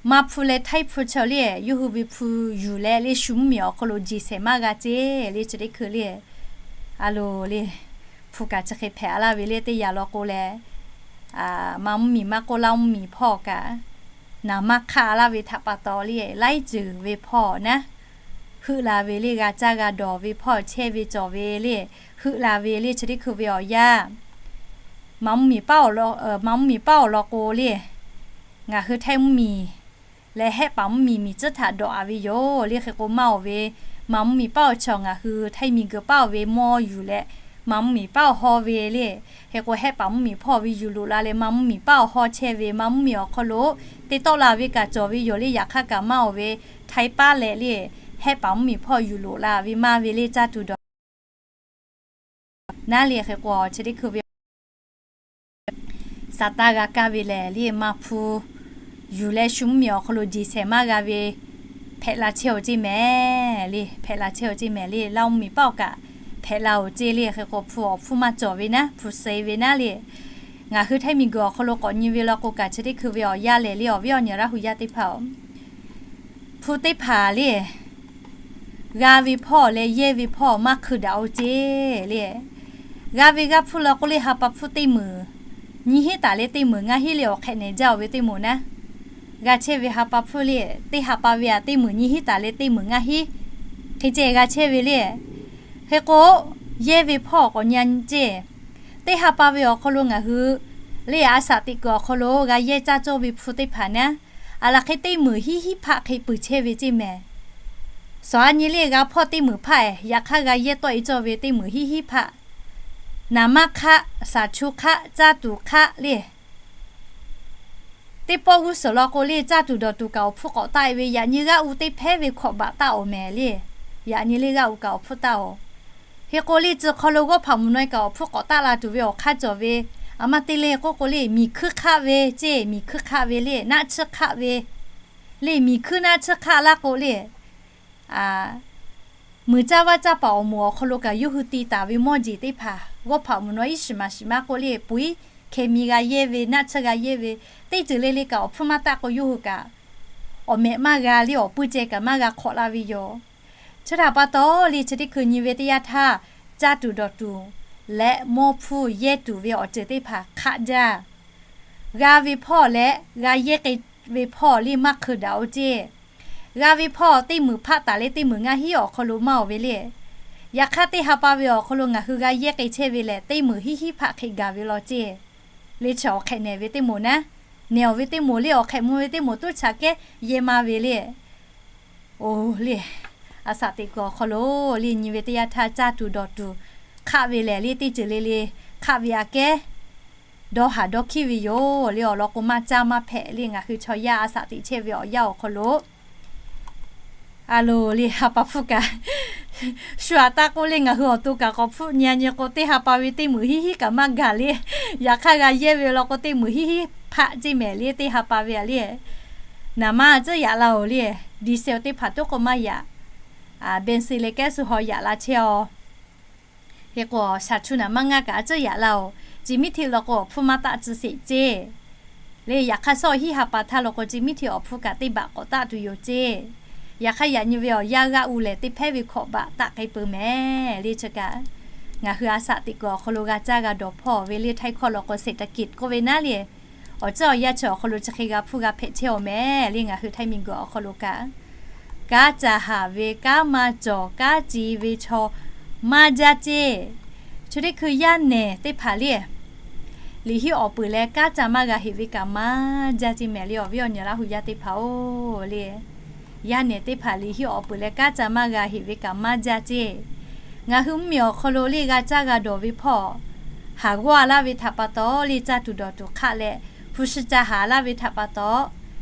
Ma hpu leh Htaiˇ hpu chaw le yawˇ hui ve hpu yuˬ leh le shu mvuhˇmiˬ awˬ hk'aw lo jeˬ shehˍ maˇ g'a ceˇ le chi teˇ hkui le. A loˬ le, hpu kaꞈ chi hk'e hpehꞈ laˇ ve le teˇ yaꞈ law k'o leh, Ma mvuhˇmiˬ maˇ k'oˆ Laˇ mvuhˇmiˬ hpawˇ kaꞈ naˍ maˇ hk'aˆ laˇ ve htaꞈ pa taw le laiˉ ceuˬ ve hpawˇ naˉ heuˆ la ve le g'a caˇ g'a dawˬ ve hpawˇ chehˇ ve cawˬ ve le heuˆ la ve le chi teˇ hkui ve awˬ yanˇ Ma mvuhˇmiˬ paˉ awˬ lawn k'o le, ngaˬ hui Htaiˇ mvuhˇmiˬ leh Hehˆ paˍ mvuhˇmiˬ miˬ tcuhˉ htaꞈ dawꞈ-a ve yoˬ le hk'e k'o maˇ-oˬ ve, Ma mvuhˇmiˬ paˉ awˬ chaw ngaˬ hui Htaiˇ miˬguiˬ paˉ-oˬ ve mawˇ yuˬ leh Maˇ mvuhˇmiˬ paˉ awˬ haw ve le. Hk'e k'o, Hehˆ paˍ mvuhˇmiˬ hpawˇ ve yuˬ loꞈ la leh maˇ mvuhˇmiˬ paˉ awˬ haw chehˇ ve, maˇ mvuhˇmiˬ awˬ hk'aw lo te tawˆ la ve kaꞈ cawˬ ve yoˬ le. Yaꞈ hk'aˇ kaꞈ maˇ awˬ ve Htaiˇ paˉ leh le, Hehˆ paˍ mvuhˇmiˬ hpawˇ yuˬ loꞈ la ve maˇ ve le, caˇ tuˬ dawˬ naˉ le. Hk'e k'o, chi teˇ hkui ve Saˍtanˍ g'a kaˇ ve lehˬ le, maˇ hpu yuˬ leh shu mvuhˇmiˬ awˬ hk'aw lo jeˬ shehˍ maˇ g'a ve hpehꞈ la chehˇ-oˬ ceˇ mehˍ le. Hpehꞈ la chehˇ-oˬ ceˇ mehˍ le. Laˇ mvuhˇmiˬ paˉ awˬ kaꞈ hpehꞈ la-oˬ ceˇ le. Hk'e k'o, hpu awˬ hpfuhˇ maˇ cawˬ ve naˉ, hpu suh ve naˉ le. Ngaˬ hui Htaiˇ miˬguiˬ awˬ hk'aw lo k'awꞈ nyi ve law k'o kaꞈ, chi teˇ hkui ve awˬ yanˇ lehˬ le, awˬ viˉ awˬ nyi Laˇ hu yaˇ teˇ hpaˍ-oˬ, hpu teˇ hpaˍ le, g'a ve hpawˇ leh yehˇ ve hpawˇ maˇ hkui daꞈ-oˬ ceˇ le. G'a ve g'a hpfuhˇ law k'o le, ha pa hpfuhˇ teˇ meunˍ nyiˇ hinˉ taˍ leh teˇ meunˍ ngaˇ hinˉ le awˬ hk'ehꞈ nehˬ jaˇ-oˬ ve teˇ moˍ naˉ. G'a chehˇ ve ha pa hpfuhˇ le, teˇ ha pa ve aꞈ teˇ meunˍ nyiˇ hinˉ taˍ leh teˇ meunˍ ngaˇ hinˉ hk'e ceh g'a chehˇ ve le. Hk'e k'o, yehˇ ve hpawˇ k'awꞈ nyi ceˇ. Teˇ ha pa ve awˬ hk'aw lo ngaˬ hui le, a shaꞈ teꞈ kuiˬ awˬ hk'aw lo g'a yehˇ caˇ cawˇ ve hpu teˇ hpaˍ naˉ, aˬ laˬ hk'e teˇ meunˍ hiˉ hiˉ hpaˆ hk'e peuˬ chehˇ ve ceˇ mehˍ. Sawˍ a nyi le, g'a hpawˇ teˇ meunˍ hpaˆ-eˬ, yaꞈ hk'aˇ g'a yehˇ tawˆ-e cawˇ ve teˇ meunˍ hiˉ hiˉ hpaˆ. Naˍ manˇ hk'aˆ, shaˍ chu hk'aˆ, caˇ tuˬ hk'aˆ le, teˇ pawˆ g'uˇ suhˍ law k'o le, caˇ tuˬ dawˬ tuˬ kaꞈ awˬ hpfuhˇ k'awꞈ taˆ-e ve, yaꞈ nyi g'aˇ u teˇ hpehˇ ve hkawꞈ baꞈ taˆ-oˬ mehˍ le. Yaꞈ nyi le g'aˇ u kaꞈ awˬ hpfuhˇ taˆ-oˬ. Hk'e k'o le, tcuh hk'aw lo g'awˇ hpaꞈ mvuhˬ naw-e kaꞈ awˬ hpfuhˇ k'awꞈ taˆ la tuˬ ve awˬ hk'aˇ cawˬ ve, aˬ ma te le k'oˆ k'o le, miˬ hkuiˇ hk'aˆ ve ceˇ, miˬ hkuiˇ hk'aˆ ve le, naˆ tsuhˇ hk'aˆ ve le, miˬ hkuiˇ naˆ tsuhˇ hk'aˆ laˇ k'o le, muiˬ caˇ vaˇ caˇ paˍ awˬ moˍ awˬ hk'aw lo kaꞈ yawˇ hui te taˍ ve mawˇ jeˬ teˇ hpaˍ, g'awˇ hpaꞈ mvuhˬ naw iˉ shiˍ maˍ shiˍ maˇ k'oˆ le, puiˉ hkeh mi g'a yehˇ ve, naˆ tsuhˇ g'a yehˇ ve, teˇ ceuˬ le le kaꞈ awˬ hpfuhˇ maˇ taˆ k'o, yawˇ hui kaꞈ awˬ mehꞈ maˇ g'a le, awˬ puiˇ ceh kaꞈ maˇ g'a hk'awꞈ la ve yoˬ. Chi htaꞈ pa taw le, chi teˇ hkui nyi ve teˇ yanˇ htaˇ, caˇ tuˬ dawˬ tuˬ leh mawˇ hpfuhˇ yehˇ tuˬ ve awˬ ceuˬ teˇ hpaˍ hk'aˆ jaˇ. G'a ve hpawˇ leh g'a yehˇ k'ai ve hpawˇ le maˇ hkui daꞈ-oˬ ceˇ. G'a ve hpawˇ teˇ meunˍ hpaˆ taˍ leh teˇ meunˍ ngaˇ hinˉ awˬ hk'aw lo maˇ-oˬ ve le. Yaꞈ hk'aˇ, teˇ ha pa ve awˬ hk'aw lo ngaˬ hui g'a yehˇ k'ai chehˇ ve lehˬ, teˇ meunˍ hiˉ hiˉ hpaˆ hk'e gaˬ ve law ceˇ. Le chi awˬ hk'ehꞈ nehˬ ve teˇ moˍ naˉ, nehˬ awˬ ve teˇ moˍ le, awˬ hk'ehꞈ mvuh ve teˇ moˍ tuˉ chaꞈ kehˉ yehˇ maˇ ve le. Oˬ le, a shaꞈ teꞈ kuiˬ awˬ hk'aw lo le nyi ve teˇ yanˇ htaˇ, caˇ tuˬ dawˬ tuˬ hk'aˆ ve lehˬ le, teˇ ceuˬ le le hk'aˆ ve aꞈ kehˉ dawˇ haˍ dawˇ hkiˉ ve yoˬ le. Awˬ lawn k'o, maˇ caˇ maˇ hpehꞈ le, ngaˬ hui chaw yaˇ a shaꞈ teꞈ chehˇ ve awˬ yanˇ awˬ hk'aw lo a loˍ le, ha pa hpfuhˇ kaꞈ shu aꞈ taˇ k'oˆ le, ngaˬ hui awˬ to kaꞈ k'awꞈ hpfuhˆ nyi a nyi k'o, teˇ ha pa ve teˇ meunˍ hiˉ hiˉ kaꞈ maˇ gaˬ le. Yaꞈ hk'aˇ, g'a yehˇ ve law k'o, teˇ meunˍ hiˉ hiˉ hpaˆ ceˇ mehˍ le, teˇ ha pa ve aꞈ le. Naˍ manˇ tcuhˉ yaꞈ la-oˬ le, diesel teˇ hpaˍ toˉ k'o maˇ yaꞈ, bensin leh kehˉ suh haw yaꞈ la chehˇ-aw. Hk'e k'o, shaˍ chu naˍ manˇ ngaˇ kaꞈ a tcuhˉ yaꞈ la-oˬ. Chi miˉ hteˇ law k'o, awˬ hpfuhˇ maˇ taˆ tcuh sheˍ ceˇ le. Yaꞈ hk'aˇ, sawˇ hiˉ ha pa htaˇ law k'o, chi miˉ hteˇ awˬ hpfuhˇ kaꞈ teˇ baꞈ k'awꞈ taˆ tuˬ yoˬ ceˇ. Yaꞈ hk'aˇ, yaꞈ nyi ve awˬ yanˇ g'aˇ u lehˬ, teˇ hpehˇ ve hkawꞈ baꞈ taˆ k'ai peuˬ mehˍ le. Chi kaꞈ ngaˬ hui a shaꞈ teꞈ kuiˬ awˬ hk'aw lo g'a caˇ g'a dawˬ hpawˇ ve le, htaiˇ hkawˇ law k'o เศรษฐกิจ k'oˆ ve naˉ le. Awˬ ceuˬ awˬ yanˇ chi awˬ hk'aw lo chi hk'e g'a hpuˇ g'a hpehꞈ chehˇ-oˬ mehˍ le. Ngaˬ hui htaiˇ miˬguiˬ awˬ hk'aw lo kaꞈ, kanˉ ca haˍ ve, kanˉ maˇ cawˬ, kanˉ ci ve chaw maˇ jaˇ ceˇ. Chi teˇ hkui yaˇ nehˬ teˇ hpaˍ le, liꞈ hiˉ awˬ peuˬ leh kanˉ ca maˇ g'a heꞈ ve kaꞈ maˇ jaˇ ceˇ mehˍ le. Awˬ viˉ awˬ nyi Laˇ hu yaˇ teˇ hpaˍ-oˬ le, yaˇ nehˬ teˇ hpaˍ liꞈ hiˉ awˬ peuˬ leh kanˉ ca maˇ g'a heꞈ ve kaꞈ maˇ jaˇ ceˇ. Ngaˬ hui mvuhˇmiˬ awˬ hk'aw lo le g'a caˇ g'a dawˬ ve hpawˇ haˍ g'awˇ a laˇ ve htaꞈ pa taw le, caˇ tuˬ dawˬ tuˬ hk'aˆ leh, hpu shi ca haˍ laˇ ve htaꞈ pa taw,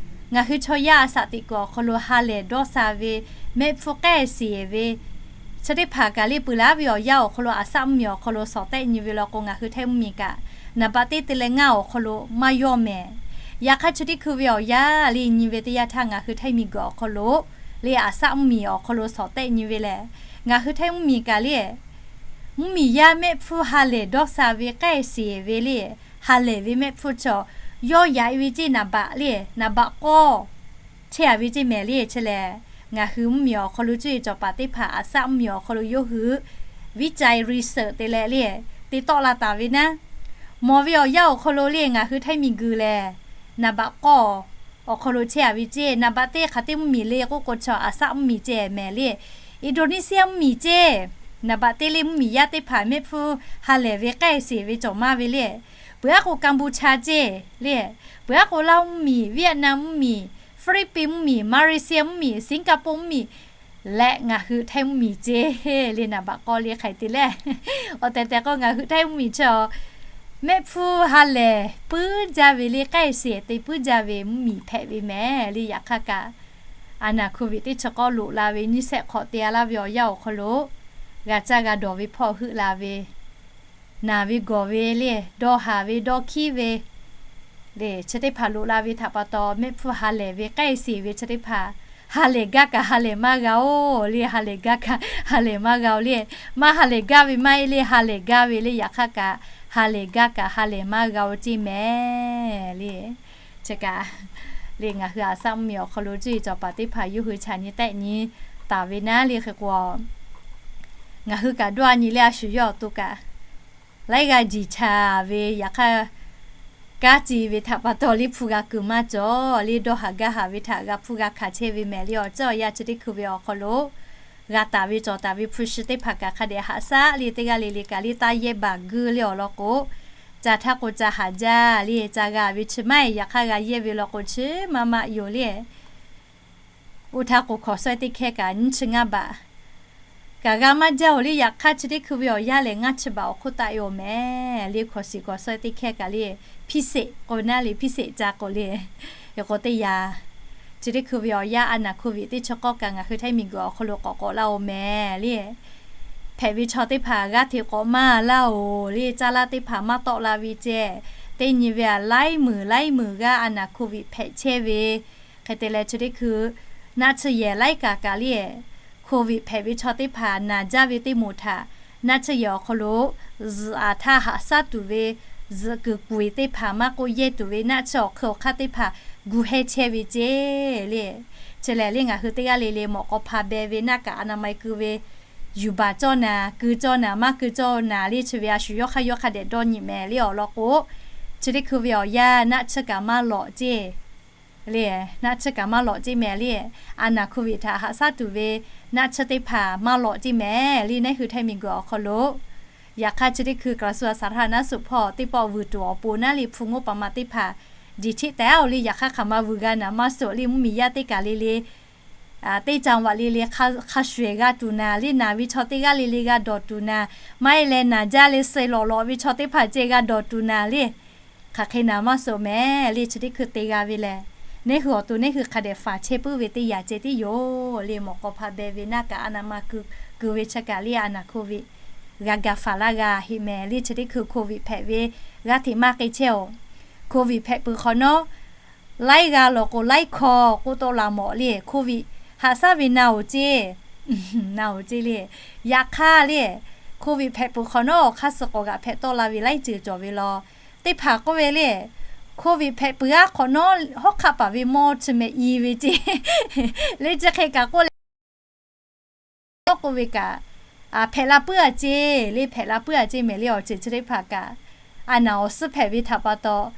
ngaˬ hui chaw yaˇ a shaꞈ teꞈ kuiˬ awˬ hk'aw lo ha lehˬ dawˇ sha ve, mehˆ hpfuhˇ k'ehˆ sheˍ ve, chi teˇ hpaˍ kaꞈ le peuˬ laˉ ve awˬ yanˇ awˬ hk'aw lo aˬ saˆ mvuhˇmiˬ awˬ hk'aw lo shawˍ tehˆ nyi ve law k'o, ngaˬ hui htaiˇ mvuhˇmiˬ kaꞈ naˍ baꞈ teˇ te leh ngaˇ awˬ hk'aw lo maˇ yawˇ mehˍ. Yaꞈ hk'aˇ, chi teˇ hkui ve awˬ yanˇ le nyi ve teˇ yanˇ htaˇ, ngaˬ hui htaiˇ miˬguiˬ awˬ hk'aw lo le aˬ saˆ mvuhˇmiˬ awˬ hk'aw lo shawˍ tehˆ nyi ve lehˬ, ngaˬ hui htaiˇ mvuhˇmiˬ kaꞈ le mvuhˇmiˬ yaˇ mehˆ hpfuhˇ ha lehˬ dawˇ sha ve k'ehˆ sheˍ ve le, ha lehˬ ve mehˆ hpfuhˇ chaw yawˇ yaꞈ e ve ceˇ naˍ baꞈ le, naˍ baꞈ k'awˇ chehˇ a ve ceˇ mehˍ le. Chi lehˬ, ngaˬ hui mvuhˇmiˬ awˬ hk'aw lo cuˇ yiˍ cawˬ paˍ teˇ hpaˍ aˬ saˆ mvuhˇmiˬ awˬ hk'aw lo yawˇ hui viˉ ca e รีเสิร์ช te leh le te tawˆ la taˍ ve naˉ, mawˬ ve awˬ yanˇ awˬ hk'aw lo le ngaˬ hui htaiˇ miˬguiˬ lehˬ, naˍ baꞈ k'awˇ awˬ hk'aw lo chehˇ a ve ceˇ. Naˍ baꞈ teˇ hk'aˬ teˇ mvuhˇmiˬ le k'oˆ k'o, chaw aˬ saˆ mvuhˇmiˬ ceˇ mehˍ le, Indonesia mvuhˇmiˬ ceˇ. Naˍ baꞈ teˇ le mvuhˇmiˬ yaˇ teˇ hpaˍ mehˆ hpfuhˇ ha lehˬ ve k'ehˆ sheˍ ve cawˬ maˇ ve le. Peuˬ aˉ k'o Kampuchea ceˇ le, peuˬ aˉ k'o Laˇ mvuhˇmiˬ, Vietnam mvuhˇmiˬ, Philippines mvuhˇmiˬ, Malaysia mvuhˇmiˬ, Singapore mvuhˇmiˬ, leh ngaˬ hui Htaiˇ mvuhˇmiˬ ceˇ le naˍ baꞈ k'aw le hk'aiˬ te leh, awˬ tehˬ tehˬ k'o ngaˬ hui Htaiˇ mvuhˇmiˬ chi awˬ mehˆ hpfuhˇ ha lehˬ puiˉ jaˇ ve le, k'ehˆ seˍ te puiˉ jaˇ ve mvuhˇmiˬ hpehꞈ ve mehˍ le. Yaꞈ hk'aˇ kaꞈ, a naˍ hkoˍviˆ teˇ chi k'awˇ loꞈ la ve nyiˇ sehˆ hk'awꞈ te a laˇ ve awˬ yanˇ awˬ hk'aw lo, g'a caˇ g'a dawˬ ve hpawˇ heuˆ la ve, naˬ ve gawˬ ve le, dawˇ haˍ ve dawˇ hkiˉ ve le, chi teˇ hpaˍ loꞈ la ve htaꞈ pa taw, mehˆ hpfuhˇ ha lehˬ ve k'ehˆ seˍ ve chi teˇ hpaˍ ha lehˬ gaˇ kaꞈ ha lehˬ maˇ g'a-oˬ le, ha lehˬ gaˇ kaꞈ ha lehˬ maˇ g'a-oˬ le. Maˇ ha lehˬ gaˇ ve maˇ heˆ le, ha lehˬ gaˇ ve le. Yaꞈ hk'aˇ kaꞈ, ha lehˬ gaˇ kaꞈ ha lehˬ maˇ g'a-oˬ ceˇ mehˍ le. Chi kaꞈ le, ngaˬ hui a shaˆ mvuhˇmiˬ awˬ hk'aw lo cuˇ yiˍ cawˬ paˍ teˇ hpaˍ yawˇ hui chaꞈ nyi tehˆ nyi taˍ ve naˉ le hk'e k'o, ngaˬ hui kaꞈ dawˇ a nyi le, a shu yawˇ awˬ to kaꞈ laiˉ g'aˇ jiˬ chaˍ ve, yaꞈ hk'aˇ kanˉ ci ve htaꞈ pa taw le hpu g'a kuiˬ maˇ cawˬ le, dawˇ haˍ gaˇ haˍ ve htaꞈ g'a hpu g'a hkanˍ chehˇ ve mehˍ le. Awˬ ceuˬ awˬ yanˇ chi teˇ hkui ve awˬ hk'aw lo g'a taˍ ve cawˬ taˍ ve hpu shi teˇ hpaˍ kaꞈ hk'a dehꞈ haꞈ shaˆ le, teˇ g'aˇ le le kaꞈ le taˇ yehˇ baˬ guˇ le awˬ lawn k'o, ca htaˇ k'o ca haˍ jaˇ le, ca g'a ve chi maˇ heˆ. Yaꞈ hk'aˇ g'a yehˇ ve law k'o chi maˇ maˆ yoˬ le. Oˇ htaˇ k'o hkawnˍ sawehˇ teˇ hkehˇ kaꞈ nyiˇ chi ngaˇ baꞈ kaꞈ g'a maˇ jaˇ-oˬ le. Yaꞈ hk'aˇ chi teˇ hkui ve awˬ yanˇ lehˬ ngaˇ chi baꞈ awˬ hk'oˆ taˆ e-oˬ mehˍ le. Hkawnˍ shiˍ hkawnˍ sawehˇ teˇ hkehˇ kaꞈ le, hpiˇ seꞈ k'o naˉ le, hpiˇ seꞈ ca k'o le. Yaꞈ k'o teˇ yanˇ, chi teˇ hkui ve awˬ yanˇ a naˍ hkoˍviˆ teˇ chi k'awˇ kaꞈ ngaˬ hui Htaiˇ miˬguiˬ awˬ hk'aw lo k'awꞈ k'awꞈ laˇ-oˬ mehˍ le. Hpehꞈ ve chaw teˇ hpaˍ g'aˇ hteꞈ k'awꞈ maˇ laˇ-oˬ le, caˇ lanˇ teˇ hpaˍ maˇ tawˆ la ve ceh. Teˇ nyi ve a laiˉ meunˍ laiˉ meunˍ g'aˇ a naˍ hkoˍviˆ hpehꞈ chehˇ ve hk'e te leh chi teˇ hkui, naˆ tsuhˇ yehˬ laiˉ kaꞈ kaꞈ le, hkoˍviˆ hpehꞈ ve chaw teˇ hpaˍ naˬ jaˇ ve teˇ moˍ htaꞈ naˆ tsuhˇ yehˬ awˬ hk'aw lo zuhꞈ aˍ htaˇ haꞈ shaˉ tuˬ ve, zuhꞈ kuiˬ kuiˬ teˇ hpaˍ maˇ k'oˆ yehˇ tuˬ ve naˆ tsuhˇ awˬ hk'eun awˬ hk'aˇ teˇ hpaˍ gu hehˇ chehˇ ve ceˇ le. Chi lehˬ le ngaˬ hui teˇ g'aˇ le le mawꞈ k'aw hpa beh ve naˆ kaꞈ a na ma keu ve, yuˬ baˬ cawˇ naˍ, keu cawˇ naˍ, maˇ keu cawˇ naˍ le chi ve a shu yawˇ hk'aˇ yawˇ hk'a dehꞈ dawˇ nyi mehˍ le awˬ lawn k'o, chi teˇ hkui ve awˬ yanˇ naˆ tsuhˇ kaꞈ maˇ lawꞈ ceˇ le, naˆ tsuhˇ kaꞈ maˇ lawꞈ ceˇ mehˍ le. A naˍ hkoˍviˆ htaꞈ haꞈ shaˉ tuˬ ve naˆ tsuhˇ teˇ hpaˍ maˇ lawꞈ ceˇ mehˍ le. Naˉ hui Htaiˇ miˬguiˬ awˬ hk'aw lo, yaꞈ hk'aˇ chi teˇ hkui กระทรวงสาธารณสุข hpawˇ teˇ pawˆ vuiˬ tuˬ awˬ pon naˉ le hpu ngoˇ pa ma teˇ hpaˍ diˬ hteˆ tehˉ-oˬ le. Yaꞈ hk'aˇ hk'aˬ ma vuiˬ g'a naˍ maˇ suhˍ le, mvuhˇmiˬ yaˇ teˇ kaˬ le le teˇ caˇ vaꞈ le le hk'a shuˍ ehˍ g'a tuˬ naˍ le, naˬ ve chaw teˇ g'aˇ le le g'a dawˬ tuˬ naˍ, maˇ heˆ leh naˬ jaˇ le suh lawꞈ lawꞈ ve chaw teˇ hpaˍ ceh g'a dawˬ tuˬ naˍ le. Hk'aˬ hk'e naˍ maˇ suhˍ mehˍ le. Chi teˇ hkui te g'a ve lehˬ, neˇ hui awˬ to neˇ hui hk'a dehꞈ faˍ chehˇ puiˉ ve teˇ yanˇ ceh tiˉ yoˬ le. Mawꞈ k'aw hpa beh ve naˆ kaꞈ a na ma keu keu ve chi kaꞈ le a naˍ hkoˍviˆ g'a ga faˍ laˇ g'a heˆ mehˍ le. Chi teˇ hkui hkoˍviˆ hpehꞈ ve g'aˇ hteꞈ maˇ k'e chehˇ-oˬ. Hkoˍviˆ hpehꞈ peuˬ hk'awꞈ nawˉ laiˉ g'aˇ lawˬ k'o laiˉ hkaw k'oˆ tawˆ la mawˬ le. Hkoˍviˆ haꞈ shaˉ ve na-oˬ ceˇ, na-oˬ ceˇ le. Yaꞈ hk'aˇ le, hkoˍviˆ hpehꞈ peuˬ hk'awꞈ nawˉ awˬ hk'aˇ suh k'awꞈ g'aꞈ hpehꞈ tawˆ la ve laiˉ ceuˬ cawˬ ve law. Teˇ hpaˍ k'oˆ ve le, hkoˍviˆ hpehꞈ peuˬ g'aˇ hk'awꞈ nawˉ hawˉ hk'aˆ paˍ ve mawˇ chi mehˍ i ve ceˇ le. Chi hk'e kaꞈ k'oˆ le, k'oˆ ve kaꞈ, hpehꞈ la puiˉ-a ceˇ le, hpehꞈ la puiˉ-a ceˇ mehˍ le. Awˬ ceuˬ chi teˇ hpaˍ kaꞈ, a naˍ awˬ suhˉ hpehꞈ ve htaꞈ pa taw,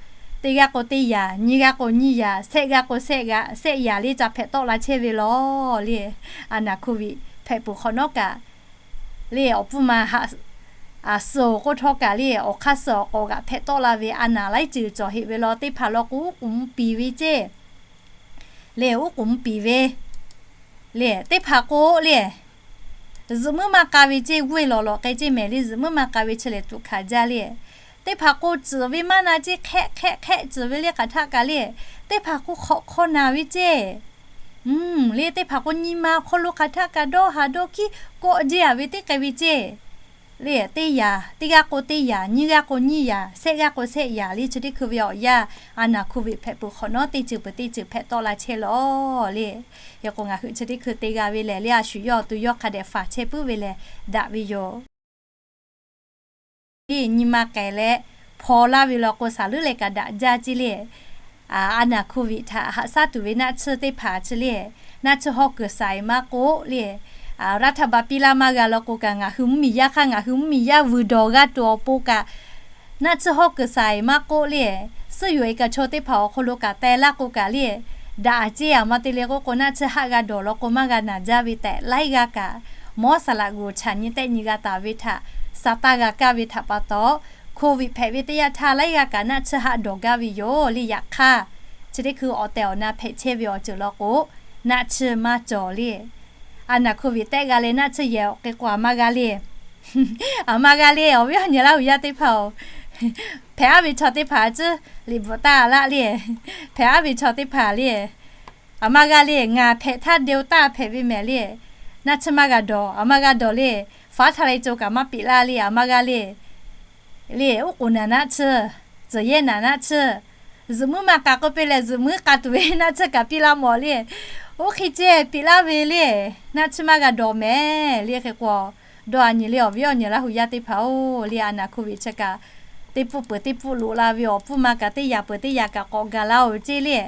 teˇ g'aˇ k'o teˇ yaꞈ, nyiˇ g'aˇ k'o nyiˇ yaꞈ, sehˆ g'aˇ k'o sehˆ g'aˇ, sehˆ yaꞈ le ca hpehꞈ tawˆ la chehˇ ve law le. A naˍ hkoˍviˆ hpehꞈ peuˬ hk'awꞈ nawˉ kaꞈ le, awˬ pfuhˇ ma haꞈ suh-oˬ k'oˆ htawˇ kaꞈ le, awˬ hk'aˇ suh awˬ k'awꞈ g'aꞈ hpehꞈ tawˆ la ve a naˍ laiˉ ceuˬ cawˬ heˆ ve law. Teˇ hpaˍ law k'o uˉ k'oˍ mvuh piˍ ve ceˇ le, uˉ k'oˍ mvuh piˍ ve le. Teˇ hpaˍ k'o le, zuhꞈ muiˉ maˇ k'a ve ceˇ, g'uˇ e lawꞈ lawꞈ k'ai ceˇ mehˍ le. Zuhꞈ muiˉ maˇ k'a ve chi lehˬ tuꞈ hkanˍ jaˇ le. Teˇ hpaˍ k'o tcuhˍ ve maˇ na ceˇ, hk'ehˆ hk'ehˆ hk'ehˆ tcuhˍ ve le hk'aˬ htaˆ kaꞈ le. Teˇ hpaˍ k'o hk'awꞈ hk'aw naˍ ve ceˇ le. Teˇ hpaˍ k'o nyi ma hk'aw lo hk'aˬ htaˆ kaꞈ dawˇ haˍ dawˇ hkiˉ kawˆ jeˇ a ve teˇ k'ai ve ceˇ le. Teˇ yaꞈ, teˇ g'aˇ k'o teˇ yaꞈ, nyiˇ g'aˇ k'o nyiˇ yaꞈ, sehˆ g'aˇ k'o sehˆ yaꞈ le. Chi teˇ hkui ve awˬ yanˇ a naˍ hkoˍviˆ hpehꞈ peuˬ hk'awꞈ nawˉ teˇ ceuˬ peuˬ teˇ ceuˬ hpehꞈ tawˆ la chehˇ law le. Yaꞈ k'o ngaˬ hui chi teˇ hkui te g'a ve lehˬ le, a shu yawˇ awˬ to yawˇ hk'a dehꞈ faˍ chehˇ puiˉ ve lehˬ daꞈ ve yoˬ. Nyi ma k'ehˬ leh hpaw laˇ ve law k'o, saˍ leuˉ leh kaꞈ daꞈ jaˇ ceˇ le. A naˍ hkoˍviˆ htaꞈ haꞈ shaˉ tuˬ ve naˆ tsuhˇ teˇ hpaˍ chi le, naˆ tsuhˇ hawˇ kuiˬ saiˍ maˇ k'oˆ le, รัฐบาล piˇ laˇ maˇ g'a law k'o kaꞈ, ngaˬ hui mvuhˇmiˬ yaˇ hk'aˇ ngaˬ hui mvuhˇmiˬ yaˇ vuiˬ dawˬ g'a tuˬ awˬ pon kaꞈ, naˆ tsuhˇ hawˇ kuiˬ saiˍ maˇ k'oˆ le, suhˉ yoˬ e kaꞈ chaw teˇ hpaˍ awˬ hk'aw lo kaꞈ teh laˇ k'o kaꞈ le, daꞈ ceˇ a ma te le k'oˆ k'o, naˆ tsuhˇ haˆ g'a dawˬ law k'o maˇ g'a naˍ jaˇ ve tehꞈ laiˉ g'aˇ kaꞈ, mawˉ saˍ laꞈ g'oˍ chaꞈ nyi tehˆ nyi g'a taˍ ve htaꞈ sa taˇ g'a kaˇ ve htaꞈ pa taw, hkoˍviˆ hpehꞈ ve teˇ yanˇ htaˇ laiˉ g'aˇ kaꞈ naˆ tsuhˇ haˆ dawˬ gaˇ ve yoˬ le. Yaꞈ hk'aˇ, chi teˇ hkui awˬ tehˬ awˬ na hpehꞈ chehˇ ve awˬ ceuˬ law k'o, naˆ tsuhˇ maˇ cawˬ le. a naˍ hko viꞈ tehˆ g'a leh naˆ tsuhˇ yehˬ awˬ hk'e k'o aˬ ma g'a le. Aˬ ma g'a le, awˬ viˉ awˬ nyi Laˇ huˍ yaˇ teˇ hpaˍ-oˬ, hpehꞈ aˉ ve chaw teˇ hpaˍ a tcuhˉ liꞈ bvuhꞈ taˇ laˇ le. Hpehꞈ aˉ ve chaw teˇ hpaˍ le, aˬ ma g'a le. Ngaˬ hpehꞈ htaˇ de-o taˇ hpehꞈ ve mehˍ le. Naˆ tsuhˇ maˇ g'a dawˬ, aˬ ma g'a dawˬ le. Faˉ htaˇ leh co kaꞈ maˇ peꞈ laˇ le, aˬ ma g'a le. Le, oˉ k'oˍ naˬ naˆ tsuhˇ, tcuhˬ yehˇ naˬ naˆ tsuhˇ, zuhꞈ muiˉ maˇ k'a k'oˆ piˇ leh zuhꞈ muiˉ k'a tuˬ ve naˆ tsuhˇ kaꞈ piˇ laˇ mawˬ le. Oˇ hk'e ceh peꞈ laˇ ve le. Naˆ tsuhˇ maˇ g'a dawˬ mehˍ le. Hk'e k'o, dawˇ a nyi le, awˬ viˉ awˬ nyi Laˇ huˍ yaˇ teˇ hpaˍ-oˬ, le a naˍ hko viꞈ chi kaꞈ teˇ pfuhˇ peuˬ teˇ pfuhˇ loꞈ la ve awˬ pfuhˇ ma kaꞈ teˇ yaꞈ peuˬ teˇ yaꞈ kaꞈ k'awꞈ gaˬ la-oˬ ceˇ le.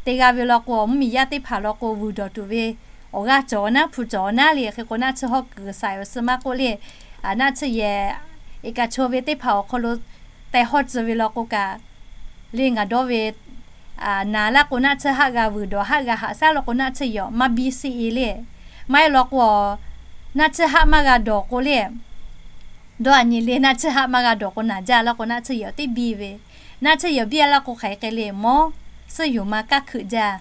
Te g'a ve law k'o, mvuhˇmiˬ yaˇ teˇ hpaˍ law k'o, vuiˬ dawˬ tuˬ ve awˬ g'aˇ cawˬ naˉ hpu cawˬ naˉ le. Hk'e k'o, naˆ tsuhˇ hawˉ kuiˬ saiˍ awˬ suh maˇ k'oˆ le, naˆ tsuhˇ yehˬ iˍ kaꞈ cho ve teˇ hpaˍ awˬ hk'aw lo teh hawˇ tcuh ve law k'o kaꞈ, le ngaˬ dawˇ ve naˍ laˇ k'o, naˆ tsuhˇ haˆ g'a vuiˬ dawˬ, haˆ g'a haꞈ shaˉ law k'o, naˆ tsuhˇ yehˬ maˇ biˇ seˆ e le. Maˇ heˆ law k'o, naˆ tsuhˇ haˆ maˇ g'a dawˬ k'o le, dawˇ a nyi le, naˆ tsuhˇ haˆ maˇ g'a dawˬ k'o, naˍ jaˇ laˇ k'o, naˆ tsuhˇ yehˬ teˇ biˇ ve, naˆ tsuhˇ yehˬ biˇ laˇ k'o, hk'aˬ hk'e le, mawˉ suhˉ yoˬ ma kaˇ hkuiꞈ jaˇ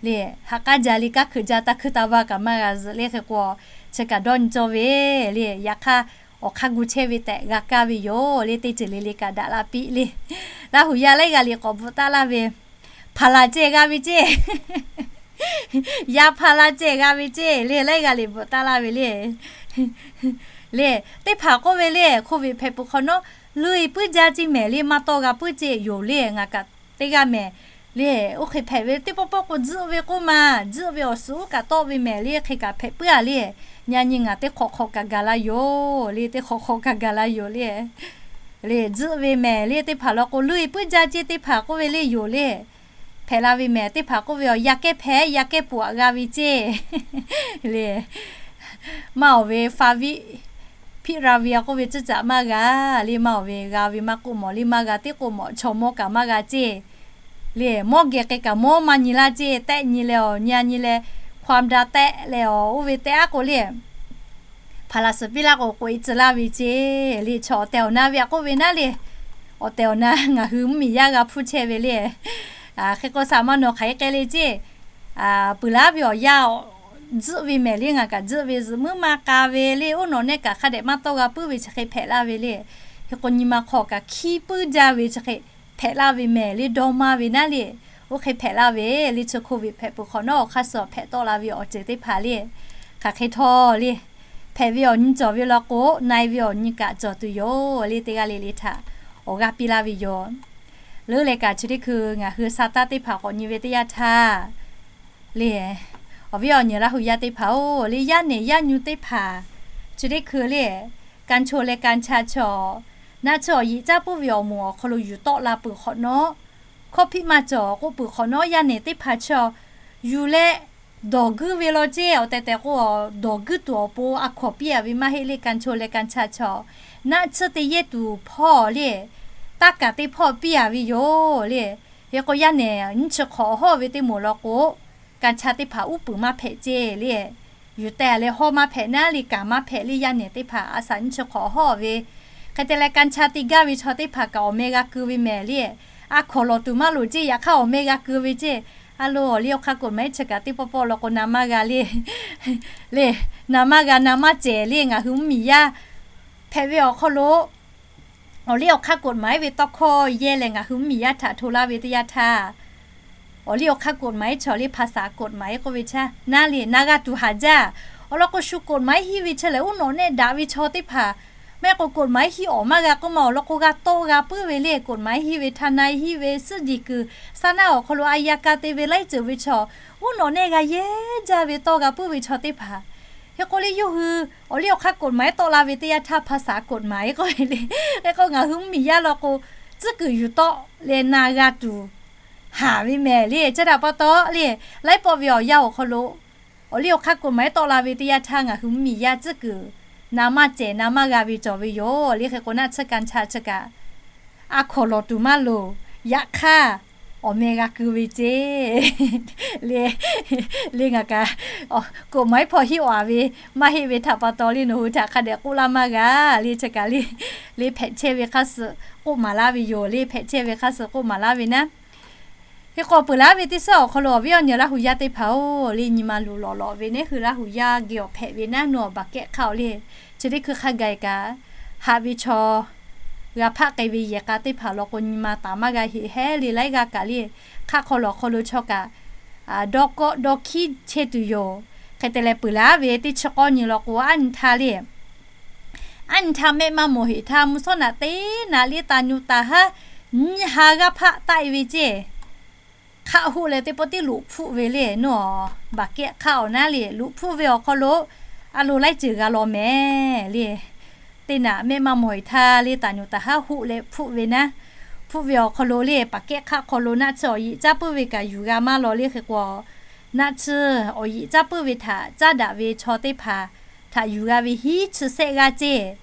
le. Haꞈ k'aˉ jaˇ le, kaˇ hkuiꞈ jaˇ, taˇ hkuiˇ taˇ vaˇ kaꞈ maˇ g'a zuhꞈ le. Hk'e k'o, chi kaꞈ dawˇ nyi cawˇ ve le. Yaꞈ hk'aˇ, awˬ hk'aˇ gu chehˇ ve tehꞈ g'a kaˇ ve yoˬ le. Teˇ ceuˬ le le kaꞈ daꞈ la piˇ le. Laˇ huˍ yaˇ laiˉ g'aˇ le k'awꞈ bvuhꞈ taˍ laˇ ve, hpaˍ laˬ ceh g'a ve ceˇ, yaˇ hpaˍ laˬ ceh g'a ve ceˇ le, laiˉ g'aˇ le bvuhꞈ taˍ laˇ ve le. Le, teˇ hpaˍ k'oˆ ve le, hko viꞈ hpehꞈ peuˬ hk'awꞈ nawˉ, luˇ e puiˉ jaˇ ceˇ mehˍ le, maˇ tawˇ g'a puiˉ ceˇ yoˬ le. Ngaˬ kaꞈ teˇ g'aˇ mehˍ le. Oˇ hk'e hpehꞈ ve teˇ pawˆ pawˆ k'o, tzuhˆ ve k'oˆ ma, tzuhˆ ve awˬ suhˍ oˇ kaꞈ tawˆ ve mehˍ le. Hk'e kaꞈ hpehꞈ puiˉ a le. Nyi a nyi ngaˬ teˇ hk'awꞈ hk'awꞈ kaꞈ gaˬ la yoˬ le, teˇ hk'awꞈ hk'awꞈ kaꞈ gaˬ la yoˬ le. Le, tzuhˆ ve mehˍ le. Teˇ hpaˍ law k'o, luˇ e puiˉ jaˇ ceˇ, teˇ hpaˍ k'oˆ ve le yoˬ le. Hpehꞈ la ve mehˍ, teˇ hpaˍ k'oˆ ve, awˬ yaˇ kehˉ hpehꞈ, yaˇ kehˉ poꞈ aꞈ g'a ve ceˇ le. Maˇ awˬ ve fa viˆ hpiˆ ra ve a k'oˆ ve, tcuhˉ caꞈ maˇ g'a le. Maˇ awˬ ve g'a ve maˇ k'oˆ mawˬ le, maˇ g'a teˇ k'oˆ mawˬ, chaw mawˇ kaꞈ maˇ g'a ceˇ le. Mawˇ geh k'ai kaꞈ mawˇ maˇ nyi laˇ ceˇ. Tehˆ nyi leh awˬ nyi a nyi leh, hk'aw a tehˆ leh awˬ oˇ ve tehˆ aˉ k'o le, hpaˍ laˬ suhˍ piˇ laˇ k'o, k'oꞈ e tcuh laˇ ve ceˇ le. Chaw awˬ tehˬ awˬ na ve a k'oˆ ve naˉ le, awˬ tehˬ awˬ na ngaˬ hui mvuhˇmiˬ yaˇ g'a hpuˇ chehˇ ve le. Hk'e k'o, saˍ ma nawˬ hk'aˬ hk'e k'ai le ceˇ, peuˬ laˉ ve awˬ yaˇ tzuhˆ ve mehˍ le. Ngaˬ kaꞈ tzuhˆ ve, zuhꞈ muiˉ maˇ k'a ve le. Oˇ nawˬ nehˆ kaꞈ hk'a dehꞈ maˇ tawˇ g'a puiˉ ve chi hk'e hpehꞈ laˇ ve le. Hk'e k'o, nyi ma hk'aw kaꞈ hkiˇ puiˉ jaˇ ve chi hk'e hpehꞈ laˇ ve mehˍ le. Dawˇ maˇ ve naˉ le, oˇ hk'e hpehꞈ laˇ ve le. Chi hko viꞈ hpehꞈ peuˬ hk'awꞈ nawˉ, awˬ hk'aˇ suh hpehꞈ tawˆ la ve awˬ ceuˬ teˇ hpaˍ le, hk'aˬ hk'e htawˇ le, hpehꞈ ve awˬ nyi cawˬ ve law k'o, na e ve awˬ nyi kaꞈ cawˬ tuˬ yoˬ le. Teˇ g'aˇ le le htaꞈ awˬ g'aˇ piˇ laˇ ve yoˬ. Leuˉ leh kaꞈ, chi teˇ hkui ngaˬ hui sa taˇ teˇ hpaˍ k'awꞈ nyi ve teˇ yanˇ htaˇ le, awˬ viˉ awˬ nyi Laˇ huˍ yaˇ teˇ hpaˍ-oˬ le, yaˇ nehˬ yaˇ nyu teˇ hpaˍ, chi teˇ hkui le, กัญชง leh กัญชา chaw, naˆ tsuhˇ awˬ yiꞈ caˉ puiˉ ve awˬ moˍ awˬ hk'aw lo yuˬ tawˆ la peuˬ hk'awꞈ nawˉ, hkawˇ hpiˆ maˇ cawˬ k'oˆ peuˬ hk'awꞈ nawˉ, yaˇ nehˬ teˇ hpaˍ chaw yuˬ leh dawˬ guiˇ ve law ceˇ. Awˬ tehˬ tehˬ k'o, dawˬ guiˇ tuˬ awˬ pon a hkawˍ piˇ a ve maˇ heˆ le. กัญชง leh กัญชา chaw, naˆ tsuhˇ teˇ yehˇ tuˬ hpawˇ le, taˇ kaˍ teˇ hpawˇ piˇ a ve yoˬ le. Hk'e k'o, yaˇ nehˬ nyiˇ chi hk'awꞈ hawˉ ve teˇ moˍ law k'o, กัญชา teˇ hpaˍ uˉ peunˍ maˇ hpehꞈ ceˇ le. Yuˬ teh leh hawˇ maˇ hpehꞈ naˉ le, kaˍ maˇ hpehꞈ le. Yaˇ nehˬ teˇ hpaˍ a shaꞈ nyiˇ chi hk'awꞈ hawˉ ve, hk'e te leh กัญชา te gaˇ ve chaw teˇ hpaˍ kaꞈ awˬ meh g'a keu ve mehˍ le. A hkawˍ lawˬ tuˬ maˇ loˍ ceˇ, yaꞈ hk'aˇ awˬ meh g'a keu ve ceˇ. A lo, awˬ liˇ awˬ hk'aˇ กฎหมาย chi kaꞈ teˇ pawˆ pawˆ law k'o, na maˇ g'a le, le, na maˇ g'a, na maˇ cehˬ le. Ngaˬ hui mvuhˇmiˬ yaˇ hpehꞈ ve awˬ hk'aw lo, awˬ liˇ awˬ hk'aˇ กฎหมาย ve tawˇ hkawˇ yehˇ leh ngaˬ hui mvuhˇmiˬ yaˇ htaꞈ hto laˇ ve teˇ yanˇ htaˇ, awˬ liˇ awˬ hk'aˇ กฎหมาย chaw le, ภาษา กฎหมาย k'oˆ ve chaˇ naˉ le, na g'a tuˬ haˍ jaˇ. Awˬ lawn k'o, shu กฎหมาย hiˆ ve chi lehˬ, uˉ nawꞈ nehˆ daꞈ ve chaw teˇ hpaˍ maˇ heˆ k'o, กฎหมาย hiˆ awˬ maˇ g'a k'oˆ ma, awˬ lawn k'o, g'a tawˆ g'a puiˉ ve le. กฎหมาย hiˆ ve, ทนาย hiˆ ve, suhˉ diˬ kuiˬ saˉ naˉ awˬ hk'aw lo อัยการ te ve laiˉ ceuˬ ve chaw, uˉ nawꞈ nehˆ g'a yehˇ jaˇ ve tawˇ g'a puiˉ ve chaw teˇ hpaˍ. Hk'e k'o le, yawˇ hui awˬ liˇ awˬ hk'aˇ กฎหมาย tawˆ la ve teˇ yanˇ htaˇ ภาษา กฎหมาย k'oˆ ve le. Hk'e k'o, ngaˬ hui mvuhˇmiˬ yaˇ law k'o, tcuhˉ kuiˬ yuˬ tawˆ leh na g'a tuˬ haˍ ve mehˍ le. Chi htaꞈ pa taw le, laiˉ pawˆ ve awˬ yanˇ awˬ hk'aw lo awˬ liˇ awˬ hk'aˇ กฎหมาย tawˆ la ve teˇ yanˇ htaˇ ngaˬ hui mvuhˇmiˬ yaˇ tcuhˉ kuiˬ na maˇ cehˬ na maˇ g'a ve cawˬ ve yoˬ le. Hk'e k'o, naˆ tsuhˇ กัญชา chi kaꞈ a hkawˍ lawˬ tuˬ maˇ loˍ, yaꞈ hk'aˇ awˬ meh g'a keu ve ceˇ le. Le ngaˬ kaꞈ กฎหมาย hpawˇ hiˆ awˬ a ve maˇ heˆ ve htaꞈ pa taw le, nawˬ hui htaꞈ hk'a dehꞈ k'oˆ laˇ maˇ g'a le. Chi kaꞈ le, le hpehꞈ chehˇ ve hk'aˇ suh k'oˆ maˍ laˇ ve yoˬ le. Hpehꞈ chehˇ ve hk'aˇ suh k'oˆ maˍ laˇ ve naˉ Hk'e k'o peuˬ laˇ ve teˇ suhˉ awˬ hk'aw lo awˬ viˉ awˬ nyi Laˇ hu yaˇ teˇ hpaˍ-oˬ, le nyi ma luˬ lawꞈ lawꞈ ve neˉ hui Laˇ hu yaˇ geh awˬ hpehꞈ ve naˉ, nawˬ baˬ kehˉ hk'aˇ-oˬ le. Chi teˇ hkui hk'a gaˬ kaꞈ haꞈ ve chaw g'a hpaˆ k'ai ve yehˬ k'a teˇ hpaˍ law k'o, nyi ma taˍ maˇ g'a heꞈ hehˉ le laiˉ g'aˇ kaꞈ le. Hk'aˆ hk'aw lawˬ hk'aw lo chaw kaꞈ dawˇ kawˆ dawˇ hkiˉ chehˇ tuˬ yoˬ. Hk'e te leh peuˬ laˇ ve teˇ chi k'awˇ nyi law k'o, aˉ nyi htaˇ le, aˉ nyi htaˇ mehˆ maˇ mawˬ heꞈ htaˇ mvuhˇ shawˉ naꞈ teˇ naꞈ le taˍ nyuꞈ taˍ haˉ nyiˇ ha g'aˇ hpaˆ taˆ-e ve ceˇ. Hk'aˆ hoˆ leh teˇ pawˆ tiˉ loꞈ hpfuhˆ ve le, nawˬ baˬ kehˉ hk'aˇ-oˬ naˉ le, loꞈ hpfuhˆ ve awˬ hk'aw lo a loˍ laiˉ ceuˬ g'a law mehˍ le. Teˇ naꞈ mehˆ maˇ mawˬ heꞈ htaˇ le taˍ nyuꞈ taˍ haˉ hoˆ leh hpfuhˆ ve naˉ. Hpfuhˆ ve awˬ hk'aw lo le, baˬ kehˉ hk'aˆ hk'aw lo naˆ tsuhˇ awˬ yeꞈ caˉ puiˉ ve kaꞈ yuˬ g'a maˇ law le. Hk'e k'o, naˆ tsuhˇ awˬ yeꞈ caˉ puiˉ ve htaꞈ caˉ daꞈ ve chaw teˇ hpaˍ htaꞈ yuˬ g'a ve hiˉ chi sehˆ g'aˇ ceˇ,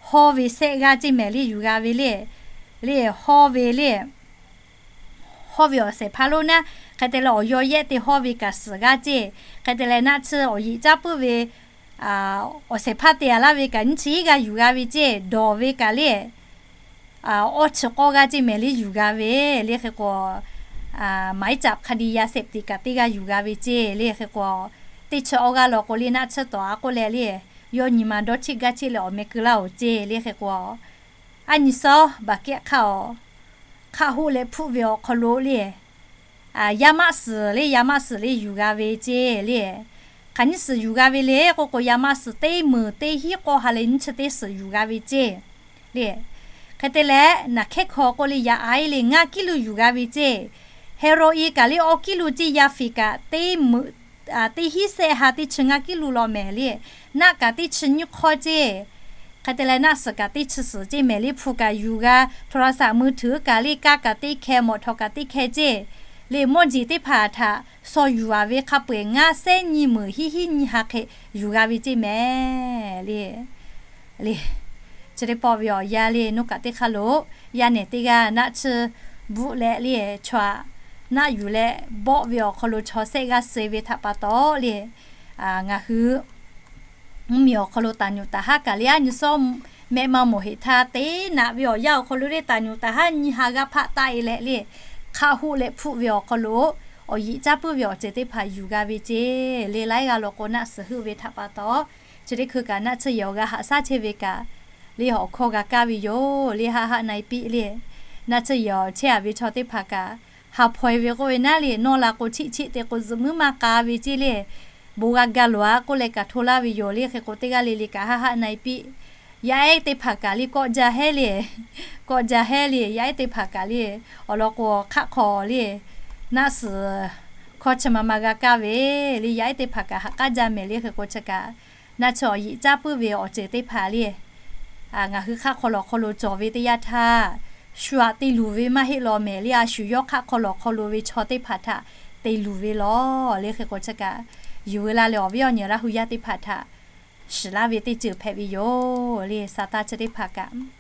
hawˇ ve sehˆ g'aˇ ceˇ mehˍ le yuˬ g'a ve le. Le hawˇ ve le, hawˇ ve awˬ shehˍ hpaˇ lonˉ naˉ. Hk'e te leh awˬ yaw yehˆ te hawˇ ve kaꞈ suhˍ g'aˇ ceˇ. Hk'e te leh naˆ tsuhˇ awˬ yeꞈ caˉ puiˉ ve awˬ shehˍ hpaˇ te a laˇ ve kaꞈ nyiˇ chi iˉ g'aˇ yuˬ g'a ve ceˇ. Dawˬ ve kaꞈ le awˇ chi k'awˇ g'aˇ ceˇ mehˍ le yuˬ g'a ve le. Hk'e k'o, maˍ iˉ caꞈ hk'a di yaˇ shehˍ tiꞈ kaꞈ teˇ g'aˇ yuˬ g'a ve ceˇ le. Hk'e k'o, teˇ chi awˇ g'aˇ law k'o le naˆ tsuhˇ tawˍ a k'oˆ leh le, yawˇ nyi ma dawˇ cheˆ gaˇ cheˆ leh awˬ meh keu laˇ-oˬ ceˇ le. Hk'e k'o, aˉ nyi suhˉ baˬ kehˉ hk'aˇ-oˬ, hk'aˆ hoˆ leh hpfuhˆ ve awˬ hk'aw lo le, yaˇ maˆ suhˍ le, yaˇ maˆ suhˍ le yuˬ g'a ve ceˇ le. Hk'aˬ nyiˇ suhˍ yuˬ g'a ve le k'oˆ k'o, yaˇ maˆ suhˍ teˇ meunˍ teˇ hinˉ k'awˇ ha leh nyiˇ chi teˇ suhˍ yuˬ g'a ve ceˇ le. Hk'e te leh naˬ hkehˉ hkaw k'oˆ le, yaˇ aiˉ le ngaˇ kiˉ luˬ yuˬ g'a ve ceˇ. Heroin kaꞈ le awˇ kiˉ luˬ ceˇ, yaˇ fiˍ kaꞈ teˇ meunˍ teˇ hinˉ sehˆ ha teˇ chi ngaˇ kiˉ luˬ law mehˍ le. Naˆ kaꞈ teˇ chi nyiˇ hk'awˇ ceˇ. Hk'e te leh naˆ suhˍ kaꞈ teˇ chi suhˍ ceˇ mehˍ le. Hpu kaꞈ yuˬ g'a, โทรศัพท์มือถือ kaꞈ le, kaˇ kaꞈ teˇ hkeh, มอเตอร์ kaꞈ teˇ hkeh ceˇ le. Mawˇ jeˬ teˇ hpaˍ htaꞈ shaw yuˬ-a ve hk'a peu-eˬ ngaˇ sehˉ nyiˇ meunˍ hiˉ hiˉ nyiˇ ha hk'e yuˬ g'a ve ceˇ mehˍ le. Le, chi teˇ pawˆ ve awˬ yanˇ le, nawˬ kaꞈ teˇ hk'aˇ lo yaˇ nehˬ teˇ g'aˇ naˆ tsuhˇ bvuhˆ leh le, chaw aꞈ naˆ yuˬ leh bawˆ ve awˬ hk'aw lo chaw sehˆ g'aˇ suh ve htaꞈ pa taw le, ngaˬ hui mvuhˇmiˬ awˬ hk'aw lo taˍ nyuꞈ taˍ haˉ kaꞈ le, aˉ nyi suhˉ mehˆ maˇ mawˬ heꞈ htaˇ teˇ naꞈ ve awˬ yanˇ awˬ hk'aw lo le taˍ nyuꞈ taˍ haˉ nyiˇ ha g'aˇ hpaˆ taˆ-e leh le, hk'aˆ hoˆ leh hpfuhˆ ve awˬ hk'aw lo awˬ yeꞈ caˉ puiˉ ve awˬ ceuˬ teˇ hpaˍ yuˬ g'a ve ceˇ le. Laiˉ g'aˇ law k'o naˆ suhˍ heuˆ ve htaꞈ pa taw, chi teˇ hkui kaꞈ naˆ tsuhˇ yehˬ awˬ g'a haꞈ shaˉ chehˇ ve kaꞈ le awˬ hkawˇ g'a kaˇ ve yoˬ le. Haˆ haˆ na-e piˆ le, naˆ tsuhˇ yehˬ awˬ chehˇ-a ve chaw teˇ hpaˍ kaꞈ ha hpaw-e ve k'oˆ ve naˉ le, nawˇ la k'o chiˆ chiˆ te k'o zuhꞈ muiˉ maˇ k'a ve ceˇ le. Bon g'a ga loˬ-a k'oˆ leh kaꞈ hto laˇ ve yoˬ le. Hk'e k'o teˇ g'aˇ le le kaꞈ haˆ haˆ na-e piˆ. Yaˇ ehˉ teˇ hpaˍ kaꞈ le kawˆ jaˇ hehˉ le, kawˆ jaˇ hehˉ le. Yaˇ ehˉ teˇ hpaˍ kaꞈ le awˬ lawn k'o hk'aˆ hk'aw le naˆ suhˍ hkawˇ chi ma ma g'a kaˇ ve le. Yaˇ ehˉ teˇ hpaˍ kaꞈ ha k'aˉ jaˇ mehˍ le. Hk'e k'o chi kaꞈ naˆ tsuhˇ awˬ yeꞈ caˉ puiˉ ve awˬ ceuˬ teˇ hpaˍ le, ngaˬ hui hk'aˆ hk'aw lawˬ hk'aw lo cawˬ ve teˇ yanˇ htaˇ, shu aꞈ te luˬ ve maˇ heˆ law mehˍ le. A shu yawˇ hk'aˆ hk'aw lawˬ hk'aw lo ve chaw teˇ hpaˍ htaꞈ te luˬ ve lawˬ le. Hk'e k'o chi kaꞈ yuˬ veu la leh awˬ viˉ awˬ nyi Laˇ hu yaˇ teˇ hpaˍ htaꞈ shiˍ laˇ ve teˇ ceuˬ hpehꞈ ve yoˬ le. Saˍtanˍ chi teˇ hpaˍ kaꞈ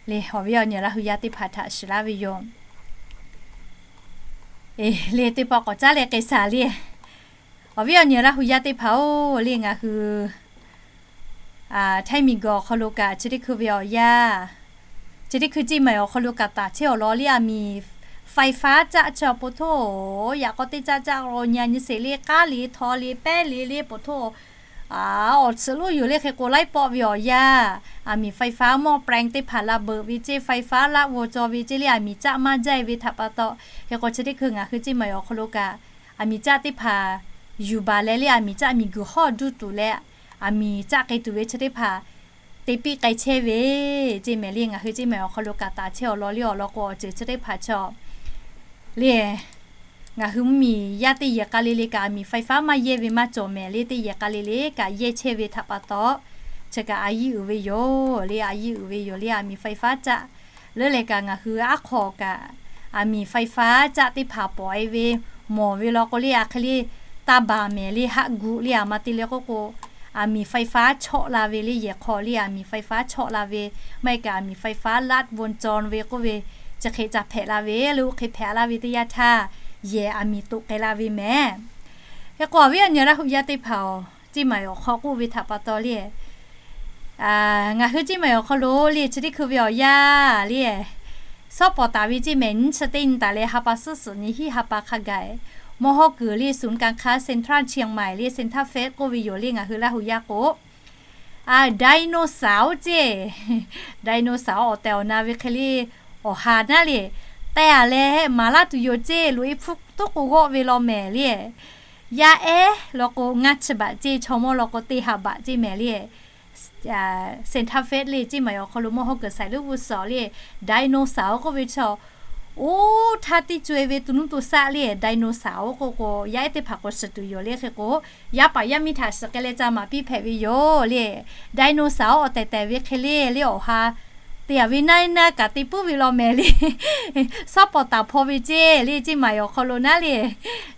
le awˬ viˉ awˬ nyi Laˇ hu yaˇ teˇ hpaˍ htaꞈ shiˍ laˇ ve yoˬ. Le teˇ pawˆ k'awꞈ caˉ leh k'ai shaˍ le. Awˬ viˉ awˬ nyi Laˇ hu yaˇ teˇ hpaˍ-oˬ le, ngaˬ hui htaiˇ miˬguiˬ awˬ hk'aw lo kaꞈ chi teˇ hkui ve awˬ yanˇ, chi teˇ hkui ceˇ maˬ awˬ hk'aw lo kaꞈ taˍ chehˇ awˬ lawn le, aˬ miˍ ไฟฟ้า caˆ chi awˬ po htoˇ, yaꞈ k'aw teˇ caˆ caˆ k'o nyi a nyi sheˍ le, k'aˉ le htaw le pehˉ le le po htoˇ, awˬ tsuhꞈ lonˉ yoˬ le. Hk'e k'o laiˉ pawˆ ve awˬ yanˇ, aˬ miˍ ไฟฟ้า หม้อแปลง teˇ hpaˍ la beuꞈ ve ceˇ, ไฟฟ้า laˆ vawˇ cawˬ ve ceˇ le, aˬ miˍ caˆ maˇ jaˇ ve htaꞈ pa taw. Hk'e k'o chi teˇ hkui ngaˬ hui ceˇ maˬ awˬ hk'aw lo kaꞈ aˬ miˍ caˆ teˇ hpaˍ yuˬ baˬ leh le, aˬ miˍ caˆ miˬguiˬ hawˇ duˇ tuˬ leh aˬ miˍ caˆ k'ai tuˬ ve chi teˇ hpaˍ te piˇ k'ai chehˇ ve ceˇ mehˍ le. Ngaˬ hui ceˇ maˬ awˬ hk'aw lo kaꞈ taˍ chehˇ awˬ lawn le awˬ lawn k'o awˬ ceuˬ chi teˇ hpaˍ chaw le, ngaˬ hui mvuhˇmiˬ yaˇ teˇ yehˬ k'a le le kaꞈ aˬ miˍ ไฟฟ้า maˇ yehˇ ve maˇ cawˬ mehˍ le. Teˇ yehˬ k'a le le kaꞈ yehˇ chehˇ ve htaꞈ pa taw, chi kaꞈ a yiˇ uiˍ ve yoˬ le, a yiˇ uiˍ ve yoˬ le. Aˬ miˍ ไฟฟ้า caˆ leuˉ leh kaꞈ ngaˬ hui aˉ hk'aw kaꞈ aˬ miˍ ไฟฟ้า caˆ teˇ hpaˍ pawꞈ-e ve mawˬ ve law k'o le, a hk'e le taˇ baˬ mehˍ le, haˆ guˆ le. Aˬ ma te leh k'oˆ k'o, aˬ miˍ ไฟฟ้า chawˆ la ve le, yehˬ hk'aw le aˬ miˍ ไฟฟ้า chawˆ la ve, maˇ heˆ kaꞈ aˬ miˍ ไฟฟ้า ลัดวงจร ve k'oˆ ve, chi hk'e ca hpehꞈ la ve le. Oˇ hk'e hpehꞈ la ve teˇ yanˇ htaˇ yehˬ aˬ miˍ toꞈ k'ai la ve mehˍ. Hk'e k'o awˬ viˉ awˬ nyi Laˇ hu yaˇ teˇ hpaˍ-oˬ, ceˇ maˬ awˬ hk'aw k'oˆ ve htaꞈ pa taw le, ngaˬ hui ceˇ maˬ awˬ hk'aw lo le chi teˇ hkui ve awˬ yanˇ le, Shawˉ pawˍ taˍ ve ceˇ mehˍ, nyiˇ chi teˇ nyi taˍ leh ha pa suhˉ suhˍ nyi hiˆ ha pa hk'a gaˬ, mawˇ hawˉ kuiˬ le ศูนย์การค้า Central Chiang Mai le Central Fest k'oˆ ve yoˬ le ngaˬ hui Laˇ hu yaˇ k'o, dinosaur ceˇ, dinosaur awˬ tehˬ awˬ na ve hk'e le, awˬ ha naˉ le, teh a leh maˍ laˇ tuˬ yoˬ ceˇ, loꞈ e hpfuhˇ toˉ k'o g'awˆ ve law mehˍ le. Yaˇ ehˉ law k'o ngaˇ chi baꞈ ceˇ, chaw mawˇ law k'o teˇ ha baꞈ ceˇ mehˍ le. Central Fest le ceˇ maˬ awˬ hk'aw lo mawˇ hawˉ kuiˬ saiˍ leuˉ g'uˇ suhˍ le, dinosaur k'oˆ ve chaw, oˇ htaˇ teˇ co e ve to nuˇ to saˆ le dinosaur k'oˆ k'o, yaˇ ehˉ teˇ hpaˍ k'awꞈ shiˍ tuˬ yoˬ le hk'e k'o, yaˇ paˍ yaˇ miˇ htaꞈ shiˍ k'ai leh ca maˍ piˇ hpehꞈ ve yoˬ le. Dinosaur awˬ tehˬ tehˬ ve hk'e le le awˬ ha te a ve naˉ naˉ kaꞈ te puiˉ ve law mehˍ le. Shawˉ pawˍ taˍ hpaw ve ceˇ le ceˇ maˬ awˬ hk'aw lo naˉ le,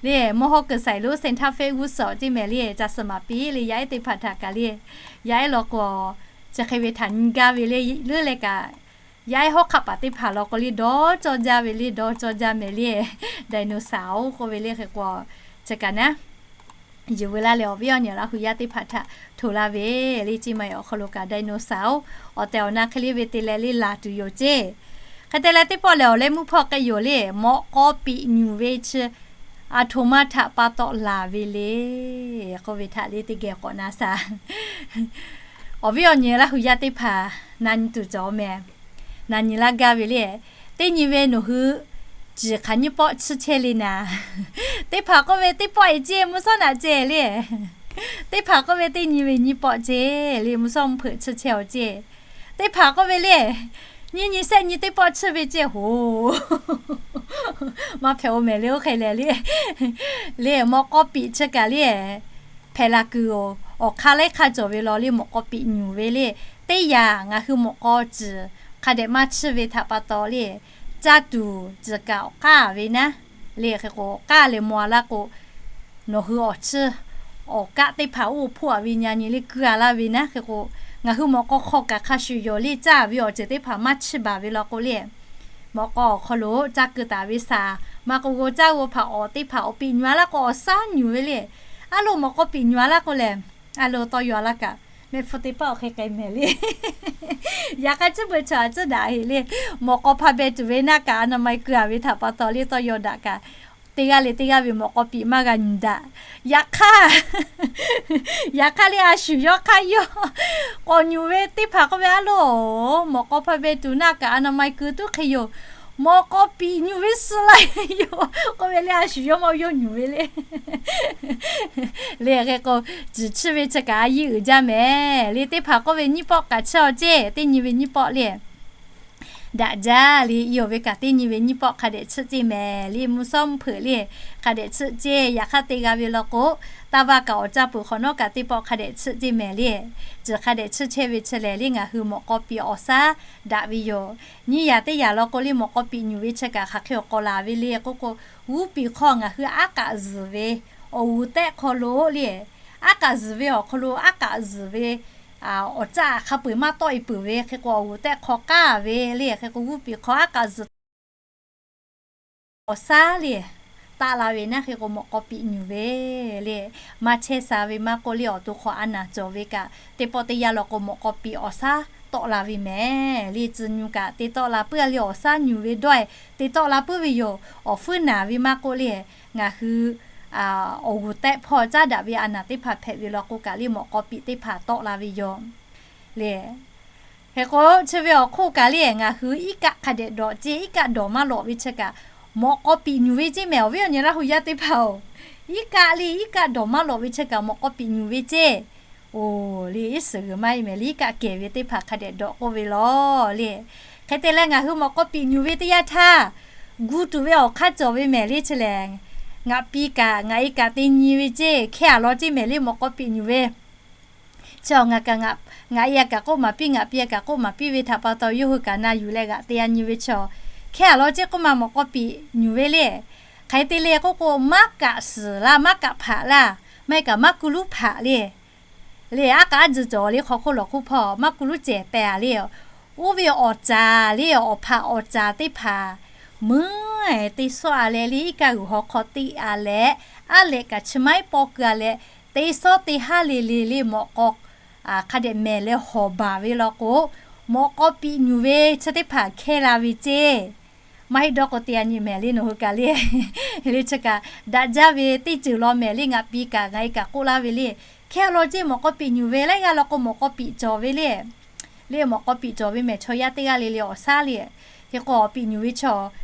le mawˇ hawˉ kuiˬ saiˍ leuˉ Central Fest g'uˇ suhˍ ceˇ mehˍ le ca suh maˍ piˇ le yaˇ ehˉ teˇ hpaˍ htaꞈ kaꞈ le. Yaˇ ehˉ law k'o, chi hk'e ve htaꞈ nyi gaˇ ve le leuˉ leh kaꞈ, yaˇ ehˉ hawˉ hk'aˆ paˍ teˇ hpaˍ law k'o le dawˇ cawˇ jaˇ ve le dawˇ cawˇ jaˇ mehˍ le. Dinosaur k'oˆ ve le hk'e k'o, chi kaꞈ naˉ yuˬ veu laˇ leh awˬ viˉ awˬ nyi Laˇ hu yaˇ teˇ hpaˍ htaꞈ hto laˇ ve le ceˇ maˬ awˬ hk'aw lo kaꞈ dinosaur awˬ tehˬ awˬ na hk'e le ve te leh le laˬ tuˬ yoˬ ceˇ. Hk'e te leh teˇ pawˆ lehˬ awˬ leh mvuhˇ hpawˇ k'ai yoˬ le, mawꞈ k'aw piꞈ nyuˬ ve chi aˬ htoꞈ ma htaꞈ pa taw laˬ ve le k'oˆ ve htaꞈ le teˇ geh k'awꞈ na shaˍ. Awˬ viˉ awˬ nyi Laˇ hu yaˇ teˇ hpaˍ na nyi tuˬ cawˬ mehˍ. Na nyi laˇ gaˇ ve le, teˇ nyi ve nawˬ hui ciˬ hk'aˬ nyiˇ pawˆ chiˇ chehˇ le naˍ. Teˇ hpaˍ k'oˆ ve teˇ pawˆ e ceˇ mvuhˇ shawˉ naꞈ ceh le. Teˇ hpaˍ k'oˆ ve teˇ nyi ve nyiˇ pawˆ ceh le mvuhˇ shawˉ mvuhˇ hpeuꞈ chiˇ chehˇ aw ceh. Teˇ hpaˍ k'oˆ ve le, nyiˇ nyi shehˆ nyi teˇ pawˆ chiˇ ve ceh hoˬ. Maˇ hpehꞈ oˬ mehˍ le oˇ hk'e lehˬ le. Le mawꞈ k'aw piꞈ chi kaꞈ le, hpehꞈ la kuiˬ oˬ, awˬ hk'aˇ laiˉ hk'aˇ cawˬ ve law le mawꞈ k'aw piꞈ nyuˬ ve le. Teˇ yanˇ ngaˬ hui mawꞈ k'aw ciˬ hk'a dehꞈ maˇ chiˇ ve htaꞈ pa taw le, caˇ tuˬ ciˬ kaꞈ awˬ k'aˇ ve naˉ. Le hk'e k'o k'aˇ leh maw a laˇ k'o, nawˬ hui awˬ chiˇ awˬ kaˆ teˇ hpaˍ oˇ hpoˆ a ve nyi nyi le kuiˇ a laˇ ve naˉ hk'e k'o, ngaˬ hui mawꞈ k'aw hk'aw kaꞈ hk'a shuˍ yoˬ le caˇ ve awˬ ceuˬ teˇ hpaˍ maˇ chiˇ baˬ ve law k'o le, mawꞈ k'aw awˬ hk'aw lo caˇ keu taˍ ve shaˍ maˇ k'o g'aw caˇ g'aw hpaꞈ awˬ teˇ hpaˍ awˬ piꞈ nyu a laˇ k'o awˬ shaˉ nyu ve le. A lo mawꞈ k'aw piꞈ nyu a laˇ k'o lehˬ, a lo tawˇ yaw a laˇ kaꞈ mehˆ hpfuhˇ teˇ paˆ awˬ hk'e k'ai mehˍ le. Yaꞈ hk'aˇ chi beuꞈ chaw a ciˉ daꞈ heˍ le. Mawꞈ k'aw hpa beh tuˬ ve naˆ kaꞈ a na ma e keu a ve htaꞈ pa taw le tawˇ yaw daꞈ kaꞈ, teˇ g'aˇ le teˇ g'aˇ ve mawꞈ k'aw piꞈ maˇ g'a nyi daꞈ. Yaꞈ hk'aˇ, yaꞈ hk'aˇ le a shuˍ yawˇ hk'aˇ yawˇ k'awꞈ nyu ve teˇ hpaˍ k'oˆ ve a lo, mawꞈ k'aw hpa beh tuˬ naˆ kaꞈ a na ma e keu tuˉ hk'e yoˬ. Mawꞈ k'aw piꞈ nyu ve suh la yoˬ k'oˆ ve le a shuˍ yawˇ maˇ yawˇ nyu ve le. Le hk'e k'o, ciˬ chiˇ ve chi kaꞈ a yiˇ uiˍ jaˇ mehˍ le teˇ hpaˍ k'oˆ ve nyiˇ pawˆ kaꞈ chiˇ aw ceh teˇ nyi ve nyiˇ pawˆ le. Daꞈ jaˇ le, i awˬ ve kaꞈ teˇ nyi ve nyiˇ pawˆ hk'a dehꞈ chiˇ ceh mehˍ le, mvuhˇ shawˉ mvuhˇ hpeuꞈ le, hk'a dehꞈ chiˇ ceh. Yaꞈ hk'aˇ te g'a ve law k'o, taˇ vaˇ kaꞈ awˬ caˇ peuˬ hk'awꞈ nawˉ kaꞈ teˇ pawˆ hk'a dehꞈ chiˇ ceh mehˍ le. Ciˬ hk'a dehꞈ chiˇ chehˇ ve chi lehˬ le ngaˬ hui mawꞈ k'aw piꞈ awˬ shaˉ daꞈ ve yoˬ. Nyiˇ yaꞈ teˇ yaꞈ law k'o le mawꞈ k'aw piꞈ nyu ve chi kaꞈ hk'aˬ hk'e awˬ k'aw laˬ ve le k'oˆ k'o, g'uˇ piˍ hk'aw ngaˬ hui aˉ k'aꞈ zuhˬ ve awˬ g'uˬ tehˆ hk'aw lo le, aˉ k'aꞈ zuhˬ ve awˬ hk'aw lo aˉ k'aꞈ zuhˬ ve awˬ caˇ hk'a peu eˬ maˇ tawˆ e peuˬ ve hk'e k'o awˬ g'uˬ tehˆ hk'aw k'aˇ ve le hk'e k'o g'uˇ piˍ hk'aw aˉ k'aꞈ zuhˬ awˬ shaˉ le taˆ la ve naˉ hk'e k'o mawꞈ k'aw piꞈ nyu ve le. Maˇ chehˇ sha ve maˇ k'oˆ le awˬ to hk'aw a naˍ cawˬ ve kaꞈ teˇ pawˆ teˇ yanˇ law k'o mawꞈ k'aw piꞈ awˬ shaˉ tawˆ la ve mehˍ le. Tcuh nyu kaꞈ te tawˆ la puiˉ a le awˬ shaˉ nyu ve dawˇ e te tawˆ la puiˉ ve yoˬ. Awˬ fuiˉ naˍ ve maˇ k'oˆ le ngaˬ hui awˬ g'uˬ tehˆ hpawˇ caˉ daꞈ ve a naˍ teˇ hpaˍ hpehꞈ ve law k'o kaꞈ le mawꞈ k'aw piꞈ teˇ hpaˍ tawˆ la ve yoˬ le. Hk'e k'o chi ve awˬ hk'oˆ kaꞈ le ngaˬ hui iˉ kaˆ hk'a dehꞈ dawꞈ ceh, iˉ kaˆ dawˬ maˇ lawꞈ ve chi kaꞈ mawꞈ k'aw piꞈ nyu ve ceh mehˍ. Awˬ viˉ awˬ nyi Laˇ hu yaˇ teˇ hpaˍ oˬ, iˉ kaˆ le iˉ kaˆ dawˬ maˇ lawꞈ ve chi kaꞈ mawꞈ k'aw piꞈ nyu ve ceh. Oˬ le iˉ suhˍ g'uiˬ maˇ e mehˍ le iˉ kaˆ kehˬ ve teˇ hpaˍ hk'a dehꞈ dawꞈ k'oˆ ve law le. Hk'e te leh ngaˬ hui mawꞈ k'aw piꞈ nyu ve teˇ yanˇ htaˇ gu tuˬ ve awˬ hk'aˇ cawˬ ve mehˍ le chi lehˬ, ngaˬ pi kaꞈ ngaˬ e kaꞈ te nyi ve ceh hkehˇ a law ceh mehˍ le mawꞈ k'aw piꞈ nyu ve chi ngaˬ kaꞈ ngaˬ e a kaꞈ k'oˆ maˍ piˇ, ngaˬ pi a kaꞈ k'oˆ maˍ piˇ ve htaꞈ pa taw yawˇ hui kaꞈ na yuˬ leh g'aꞈ te a nyi ve chi hkehˇ a law ceh k'oˆ ma mawꞈ k'aw piꞈ nyu ve le. Hk'e te le k'oˆ k'o maˇ kaꞈ suhˍ laˇ, maˇ kaꞈ hpaꞈ laˇ, maˇ heˆ kaꞈ maˇ kuˇ luˉ hpaꞈ le. Le aˉ k'aꞈ aˉ tzuhˬ cawˬ le hk'aw hk'oˆ lawˬ hk'oˆ hpawˇ maˇ kuˇ luˉ cehˬ pehˍ a le. Oˇ ve awˬ caˍ le awˬ hpaꞈ awˬ caˍ teˇ hpaˍ meuˉ te sawˉ a leh le iˉ kaˆ g'uiˬ haw hk'aw teˇ a leh aˉ lehꞈ kaꞈ chi maiˉ pawˇ keu a leh te sawˉ te haˉ le le le mawꞈ k'aw hk'a dehꞈ mehˍ leh hawˍ baˬ ve law k'o, mawꞈ k'aw piꞈ nyu ve chi teˇ hpaˍ hkehˇ la ve ceh Maˇ heˆ dawˇ k'o teˇ yanˇ nyi mehˍ le nawˬ hui kaꞈ le. Le chi kaꞈ daꞈ jaˇ ve teˇ ceuˬ law mehˍ le ngaˬ pi kaꞈ ngaˬ e kaꞈ k'oˆ laˇ ve le. Hkehˇ law ceˇ mawꞈ k'aw piꞈ nyuˬ ve laiˉ g'aˇ law k'o mawꞈ k'aw piꞈ cawˬ ve le. Le mawꞈ k'aw piꞈ cawˬ ve mehˍ chaw yaˇ teˇ g'aˇ le le awˬ shaˉ le. Hk'e k'o awˬ piꞈ nyuˬ ve chaw,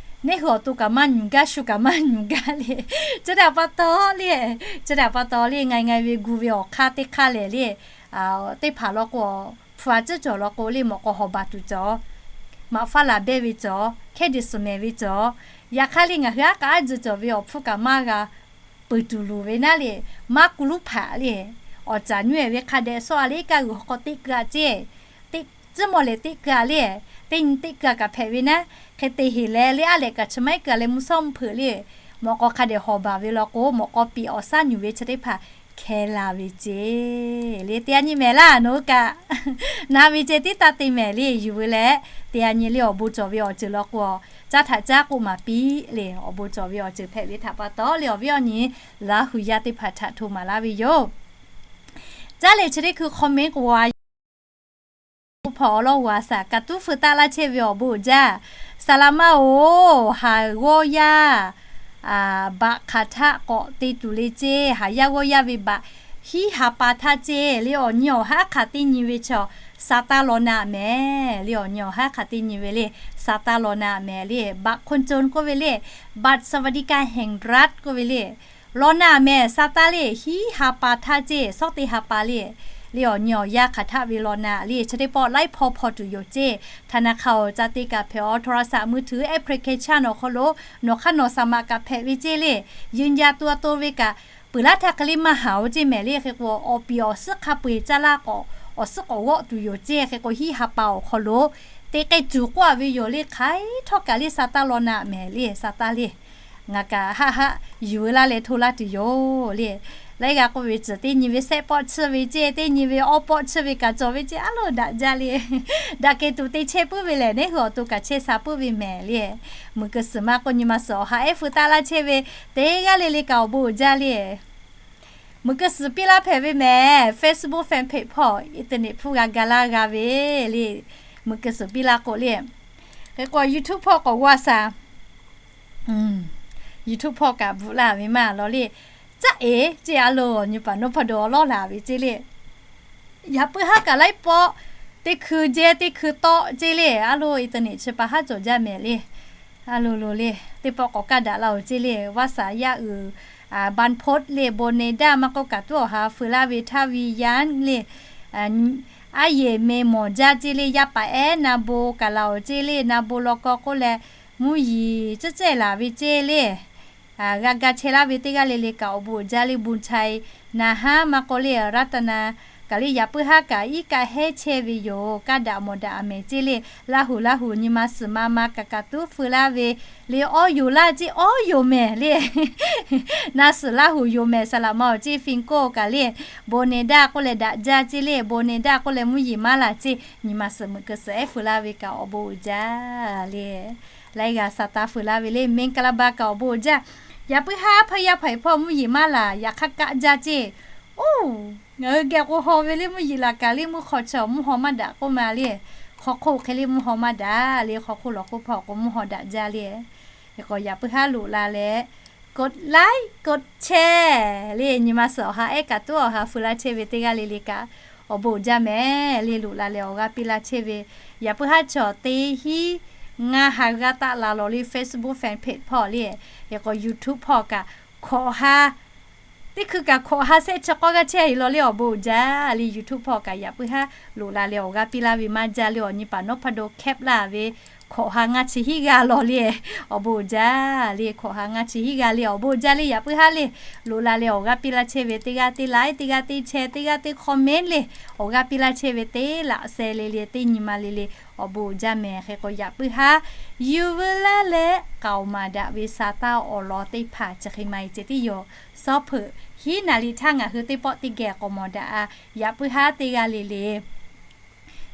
neˇ hui awˬ to kaꞈ maˇ nyuˬ gaˇ, shu kaꞈ maˇ nyuˬ gaˇ le. Chi htaꞈ pa taw le, chi htaꞈ pa taw le ngaˬ ngaˬ ve gu ve awˬ hk'aˇ teˇ hk'aˇ lehˬ le, teˇ hpaˍ law k'o, hpu a ciˉ cawˬ law k'o le mawꞈ k'aw hawˍ baˬ tuˬ cawˬ, maꞈ faˉ laˬ behˇ ve cawˬ, hkehˇ deꞈ suhˍ mehˍ ve cawˬ. Yaꞈ hk'aˇ le ngaˬ hui aˉ k'aˉ aˉ tzuhˬ cawˬ ve awˬ hpfuhˇ kaꞈ maˇ g'a peuˬ tuˬ luˬ ve naˉ le, maˇ ku luˉ hpaꞈ le. Awˬ caˍ nyiˇ ehˍ ve hk'a dehꞈ sawˇ a le kaˇ g'uiˬ hk'aw k'aw teˇ keu a ceˇ, teˇ tcuhˉ mawˬ lehˬ teˇ keu a le, teˇ nyi teˇ keu a kaꞈ hpehꞈ ve naˉ. Hk'e te heˍ leh le a lehˬ kaꞈ chi maˇ heˆ keu a leh mvuhˇ shawˉ mvuhˇ hpeuꞈ le. Mawꞈ k'aw hk'a dehꞈ hawˍ baˬ ve law k'o mawꞈ k'aw piꞈ awˬ shaˉ nyuˬ ve chi teˇ hpaˍ hkehˇ la ve ceˇ le. Teˇ yanˇ nyi mehˍ laˇ nawˬ hui kaꞈ. Na ve ceh tiˉ taˇ te mehˍ le yuˬ ve leh, teˇ yanˇ nyi le awˬ bon cawˬ ve awˬ ceuˬ law k'o, caˉ htaꞈ caˉ k'oˆ maˍ piˇ le. Awˬ bon cawˬ ve awˬ ceuˬ hpehꞈ ve htaꞈ pa taw le awˬ viˉ awˬ nyi Laˇ hui yaˇ teˇ hpaˍ htaꞈ hto maˍ laˇ ve yoˬ. Caˉ leh chi teˇ hkui comment k'o a hpaw awˬ lawn g'a shaˍ kaꞈ tuˉ feu taˆ laˇ chehˇ ve awˬ bon uiˍ jaˇ. Saˍ laꞈ ma-oˬ, haˍ g'awˇ yaˇ baꞈ hk'aˬ htaˆ k'awꞈ te tuˬ le ceˇ. Haˍ yaˇ g'awˇ yaˇ ve baꞈ hiˉ ha pa htaˇ ceˇ le awˬ nyi awˬ haˉ hk'aˬ teˇ nyi ve chaw, sa taˇ law na mehˍ le awˬ nyi awˬ haˉ hk'aˬ teˇ nyi ve le, sa taˇ law na mehˍ le. บัตรคนจน k'oˆ ve le, บัตรสวัสดิการแห่งรัฐ k'oˆ ve le. Law na mehˍ sa taˇ le hiˉ ha pa htaˇ ceˇ, shawˉ teˇ ha pa le. Le awˬ nyi awˬ yaˇ hk'aˬ htaˆ ve law na le chi teˇ pawˆ laiˉ hpawˇ hpaw tuˬ yoˬ ceˇ. ธนาคาร awˬ ca te kaꞈ hpehꞈ, โทรศัพท์มือถือ application awˬ hk'aw lo nawˬ hk'aˇ nawˬ saˍ maꞈ kaꞈ hpehꞈ ve ceˇ le. Yun ja to a to ve kaꞈ peuˬ laˇ htaˇ hk'e le maˇ haˍ-oˬ ceˇ mehˍ le. Hk'e k'o awˬ piˍ awˬ suhˉ hk'a peu-eˬ caˇ laˇ k'awꞈ awˬ suhˉ k'awꞈ g'awˆ tuˬ yoˬ ceˇ. Hk'e k'o hiˉ ha pa awˬ hk'aw lo te k'ai tuˬ k'oˆ a ve yoˬ le. Hk'aˬ htaˇ kaꞈ le sa taˇ law na mehˍ le sa taˇ le. Ngaˬ kaꞈ haˆ haˆ yuˬ laˇ leh hto laˇ tuˬ yoˬ le. Laiˉ g'aˇ k'oˆ ve tcuhˬ teˇ nyi ve sehˆ pawˆ chiˇ ve ceˇ, teˇ nyi ve awˇ pawˆ chiˇ ve kaꞈ cawˬ ve ceˇ. A loˬ daꞈ jaˇ le. Daꞈ kehˬ tuˬ te chehˇ puiˉ ve lehˬ neˇ hui awˬ to kaꞈ chehˇ sha puiˉ ve mehˍ le. Muiˬ keu suhˍ ma k'o nyi ma suhˍ awˬ ha ehˉ feu taˆ laˇ chehˇ ve teˇ g'aˇ le le kaꞈ awˬ bon uiˍ jaˇ le. Muiˬ keu suhˍ piˇ laˇ hpehꞈ ve mehˍ, Facebook fan page hpawˇ internet hpfuhˇ g'a ga laˇ g'a ve le. Muiˬ keu suhˍ piˇ laˇ k'o le. Hk'e k'o YouTube hpawˇ k'awꞈ g'aˇ shaˍ. YouTube hpawˇ kaꞈ bvuhꞈ laˇ ve maˇ law le. Caˇ eˍ ceˇ a loˬ nyi paˍ nawˉ hpaˇ dawˬ lawˇ laˬ ve ceˇ le. Yaꞈ puiˉ haˉ kaꞈ laiˉ pawˆ teˇ hkui jehˇ teˇ hkui tawˆ ceˇ le. A loˬ internet chi pa haˉ cawˬ jaˇ mehˍ le. A loˬ loˬ le, teˇ pawˆ k'awꞈ kaˇ daꞈ la-oˬ ceˇ le. Vaˇ shaˍ yaˇ uiˍ, Ban Phot le, Boneda maˇ k'oˆ kaꞈ tuˉ awˬ ha feu laˇ ve htaˇ ve yanˇ le. Aˉ yeˬ meh mawˬ jaˇ ceˇ le. Yaˇ paˍ ehˉ na bon kaꞈ la-oˬ ceˇ le. Na bon law k'o k'oˆ leh mvuhˇ yeˬ cehˇ cehˇ laˬ ve ceˇ le. G'a ga chehˇ laˇ ve teˇ g'aˇ le le kaꞈ awˬ bon uiˍ jaˇ le. Bon chai na haˉ maˇ k'oˆ le, Raˇtaˍnaˍ kaꞈ le yaꞈ puiˉ haˉ kaꞈ iˉ kaˆ hehˉ chehˇ ve yoˬ. Kaˇ daꞈ mawˬ daꞈ a mehˍ ceˇ le. Laˇ huˍ laˇ huˍ nyi ma suhˍ ma ma kaꞈ kaꞈ tuˉ feu laˇ ve le. Awˇ yoˬ laˇ ceˇ, awˇ yoˬ mehˍ le. Na suhˍ laˇ huˍ yoˬ mehˍ. Saˍ laꞈ ma-oˬ ceˇ, Fin K'oˆ kaꞈ le, Boneda k'oˆ leh daꞈ jaˇ ceˇ le. Boneda k'oˆ leh mvuhˇ yeˬ maˇ laˬ ceˇ. Nyi ma suhˍ muiˬ keu suhˍ ehˉ feu laˇ ve kaꞈ awˬ bon uiˍ jaˇ le. Laiˉ g'aˇ sa taˇ feu laˇ ve le. Mengˍ kaˍ laˍ ba kaꞈ awˬ bon uiˍ jaˇ. Yaꞈ puiˉ haˉ hpaˇ yaˇ hpaˍ hpawˇ mvuhˇ yeˬ maˇ laˬ, yaꞈ hk'aˇ kaˆ jaˇ ceˇ. Oˇ, ngaˬ hui geh k'o haw ve le mvuhˇ yeˬ laˬ kaꞈ le mvuhˇ hk'aw chaw mvuhˇ haw maˇ daꞈ k'oˆ ma le. Hk'aw hk'oˆ hk'e le mvuhˇ haw maˇ daꞈ le. Hk'aw hk'oˆ lawˬ k'oˆ hpaw k'o mvuhˇ haw daꞈ jaˇ le. Hk'e k'o yaꞈ puiˉ haˉ loꞈ la leh กดไลค์ กดแชร์ le. Nyi ma suhˍ awˬ ha ehˉ kaꞈ tuˉ awˬ ha feu laˇ chehˇ ve teˇ g'aˇ le le kaꞈ awˬ bon uiˍ jaˇ mehˍ le. Loꞈ la leh awˬ g'aˇ piˇ laˇ chehˇ ve yaꞈ puiˉ haˉ chaw teˇ hinˉ ngaˇ ha g'aˇ taˆ la lawˬ le. Facebook fan page hpawˇ le, hk'e k'o YouTube hpawˇ kaꞈ hkawꞈ ha teˇ hkui kaꞈ hkawꞈ ha sehˆ chi k'awˇ g'aˇ chehˇ heˍ law le. Awˬ bon uiˍ jaˇ le. YouTube hpawˇ kaꞈ yaꞈ puiˉ haˉ loꞈ la leh awˬ g'aˇ piˇ laˇ ve maˇ jaˇ le. Awˬ nyi paˍ nawˉ hpaˇ dawˇ แคป laˇ ve hkawꞈ ha ngaˇ chi hiˉ g'aˇ law le. Awˬ bon uiˍ jaˇ le. Hkawꞈ ha ngaˇ chi hiˉ g'aˇ le. Awˬ bon uiˍ jaˇ le. Yaꞈ puiˉ haˉ le loꞈ la leh awˬ g'aˇ piˇ laˇ chehˇ ve teˇ g'aˇ teˇ ไลค์ teˇ g'aˇ teˇ แชร์ teˇ g'aˇ teˇ คอมเมนต์ le. Awˬ g'aˇ piˇ laˇ chehˇ ve teˇ laꞈ share le le teˇ nyi ma le le awˬ bon uiˍ jaˇ mehˍ. Hk'e k'o yaꞈ puiˉ haˉ yuˬ veu laˇ leh k'aoˍ maˍ daꞈ ve sa taˇ awˬ lawn teˇ hpaˍ chi hk'e ma e ceh tiˉ yoˬ. Sawˉ hpeuꞈ hiˉ naˍ riˍ htaˇ ngaˬ hui teˇ pawˆ teˇ geh k'awꞈ mawˬ daꞈ a. Yaꞈ puiˉ haˉ teˇ g'aˇ le le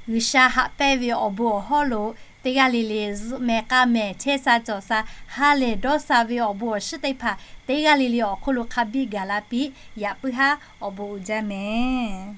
G'uiˬsha haꞈ pehnˇ ve awˬ bon awˬ hawˉ lo teˇ g'aˇ le le zuhꞈ mehˍ k'a mehˍ chehˇ sha cawˬ sha ha lehˬ dawˇ sha ve awˬ bon awˬ shiˉ teˇ hpaˍ teˇ g'aˇ le le awˬ hk'oˆ lo hk'a biˇ gaˬ la piˇ. Yaꞈ puiˉ haˉ awˬ bon uiˍ jaˇ mehˍ.